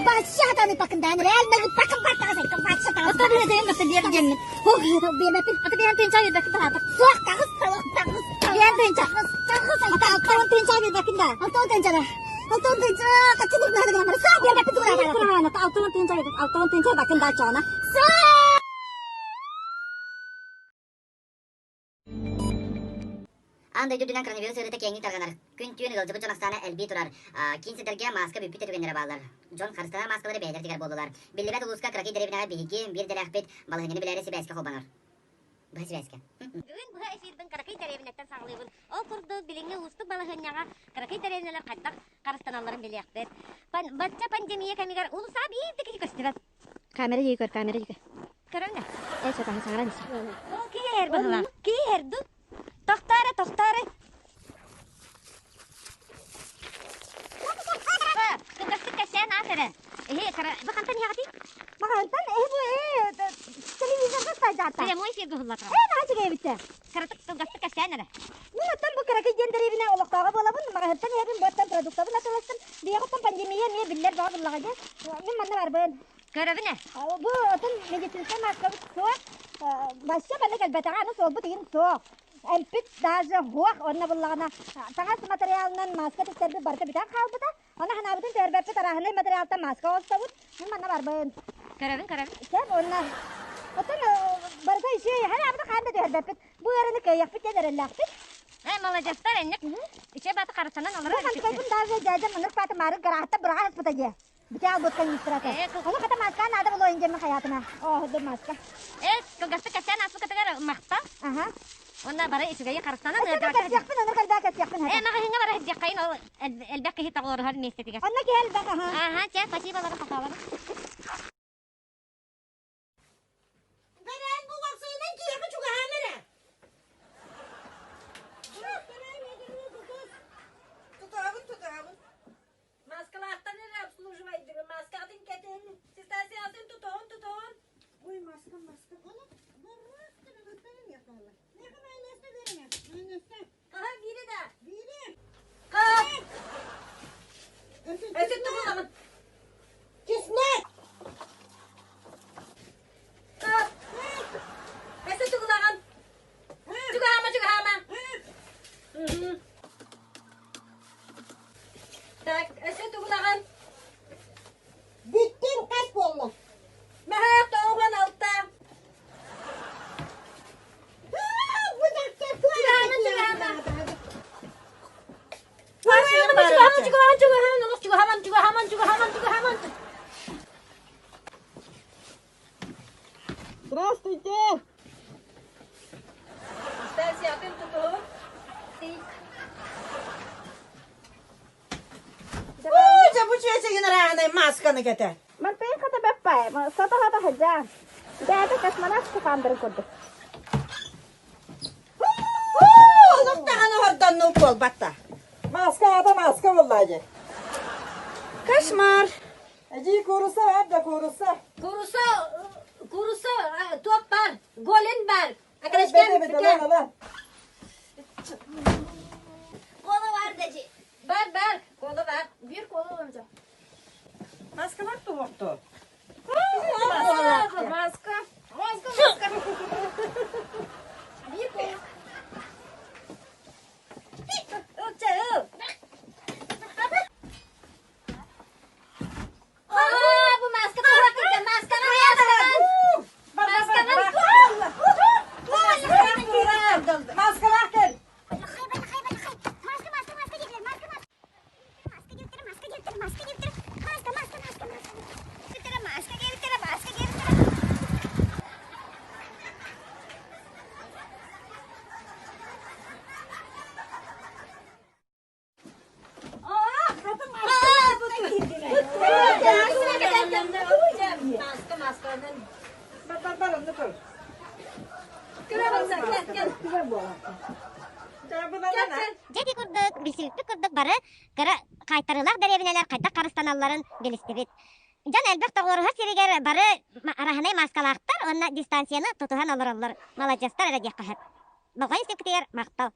Башатаны пакындан, реально пакын баттагы, башатаны. Ата бир дейм бата бир дейм. Ох, бермепин. Ата бир тыйынча бир бакында. Суак тагыз, суак тагыз. Бир тыйынча. Тагыз, Ата алтын тыйынча бир бакында. Алтын тыйынча да. Алтын тыйынча, качылып надо гына. Суак бермепин тугра. Курана алтын тыйынча бир, алтын тыйынча бакында чона. Аан дойду үрдүнэн коронавирус ыарыыта киэҥник тарҕанар. Күн-түүн ыалдьыбыт дьон ахсаана элбии турар. Киин сирдэргэ мааска бүппүт да түгэннэрэ бааллар. Дьон харыстанар мааскалары бэйэлэригэр буоллулар. Биллибэт улууска кыракый дэриэбинэҕэ биһиги биир дэлээхпит балаһыанньаны билээри сибээскэ холбонор. Быһа сибээскэ. Бүгүн быһа эфирбин кыракый дэриэбинэттэн саҕалыыбын. Ол курдук билиҥҥи уустук балаһыанньаҕа кыракый дэриэбинэлэр хайдах харыстаналларын билиэхпит. Бачча пандемия кэмигэр улуса биир да киһи көстүбэт. Камера дии көр, камера дии көр. Көрөҥ Э, сатаһын саҥаран ис. Ол киһи быһылаах. Киһи ду. Тохтоору, тохтоору. Кылгастык кэпсээн аас эрэ. Эһи, бу хантан иһэҕитий? Махантан эһи бу э телевизорга стайдаата. Прямой эфиргэ уһуллатара. Э, наһаа үчүгэй Кыратык кылгастык кэпсээн эрэ. Мин оттон бу кыракый диэн дэриэбинэ олохтооҕо буолабын, маҕаһыттан иһэбин, буоттан продуктабын атыыластым. Биһиэхэ пандемия эмиэ биллэр бөҕө буллаҕа дии. Мин манна барбын. Көрөбүн ээ. Бу отон медицинскэй мааскабыт суох. Вообще манна кэлбэтэҕэ, аны суолбут игин суох. Эмпит даже суох, онно буллаҕына таҥас материалынан мааска тиктэрбит барыта бүтэн хаалбыта. Аны ханаабытын төөрбөппүт арааһынай материалтан мааска оҥостобут. Мин манна барбын. Көрөбүн, көрөбүн. Сөп, онно Оттон барыта үчүгэй, ханаабыты хаан да түһэрбэппит. Бу ыарыыны кыайыахпыт диэн эрэллээхпит. Э, молодецтар, энник. Үчүгэй бааты харыстанан олорор. Бу хантыкайбын даже дьээдьэм ынырык бааты маарык гараахта быраҕа сыппыта дии. Бүтэ албыт канистрата. Ону хата маска наада болуойун диэммин хайаатына. Оо, маска. Э, кылгастык кэпсээн ааспыкытыгар махтал. Аха. Уонна бары үчүгэйи харыстанан ыардаҕа. Кэпсиэхпин, онор кэлбээ кэпсиэхпин. Э, маҕаһыыҥҥа бара сылдьыаххайын, ол элбэх киһи тоҕуоруһар миэстэтигэр. Онно киһи элбэх, аха. Аха, чэ, спасибо, лара похвалабын. Бэрэн бу вакцинанан киһиэхэ чугаһаан эрэ. Тутаабын, тутаабын. Маскалаахтан эрэ обслуживайдыгы. Маскаҕытын кэтин. Дистанцияларын тутуһун, тутуһун. Ой, маска, маска. Аха, биири да. Биири. Кап. Өсө тугуламын. Чеснок. Кап. Өсө тугулаган. Чугаһаама, чугаһаама. Так, өсө тугулаган. Бүттүн хас буолла? Мэһээх тоҕуган алта. Чугаһаама, чугаһаама. Чугаһаама, чугаһаама, чугаһаама, чугаһаама, чугаһаама, чугаһаама, чугаһаама. Здравствуйте! Дистанциятын тутуһун. Ой, бу чүөчэгин арааһынай масканы кэтэ. Мантайын хата баппай, сата-хата хадьаан. Бэйэтэ космонавт скафандрын курдук. Олох даҕаны хордоннуу буолбатта. Маска аата маска буолла дии. Кошмар. Эдьиий кууруса бар да кууруса. Кууруса, кууруса туох бар, голень бар. Бэт эбит ылан ылан. Кола бар дежи. Бар бар, кола бар. Bir кола olunca. Маскалар туохту. Маска, маска, маска. Bir кола. Ылча, ыл. Аа, бу маска туох маскаҕын, маскаҕын. Маскаҕын. Дьэ ити курдук, билсибиппит курдук бары кыра хаайтарыылаах дэриэбинэлэр хайдах харыстаналларын билистибит. Дьон элбэх тоҕуоруһар сиригэр бары араһынай мааскалаахтар уонна дистанцияны тутуһан олороллор. Маладьыастар эрэ диэххэ сөп. Болҕойон истибиккитигэр махтал.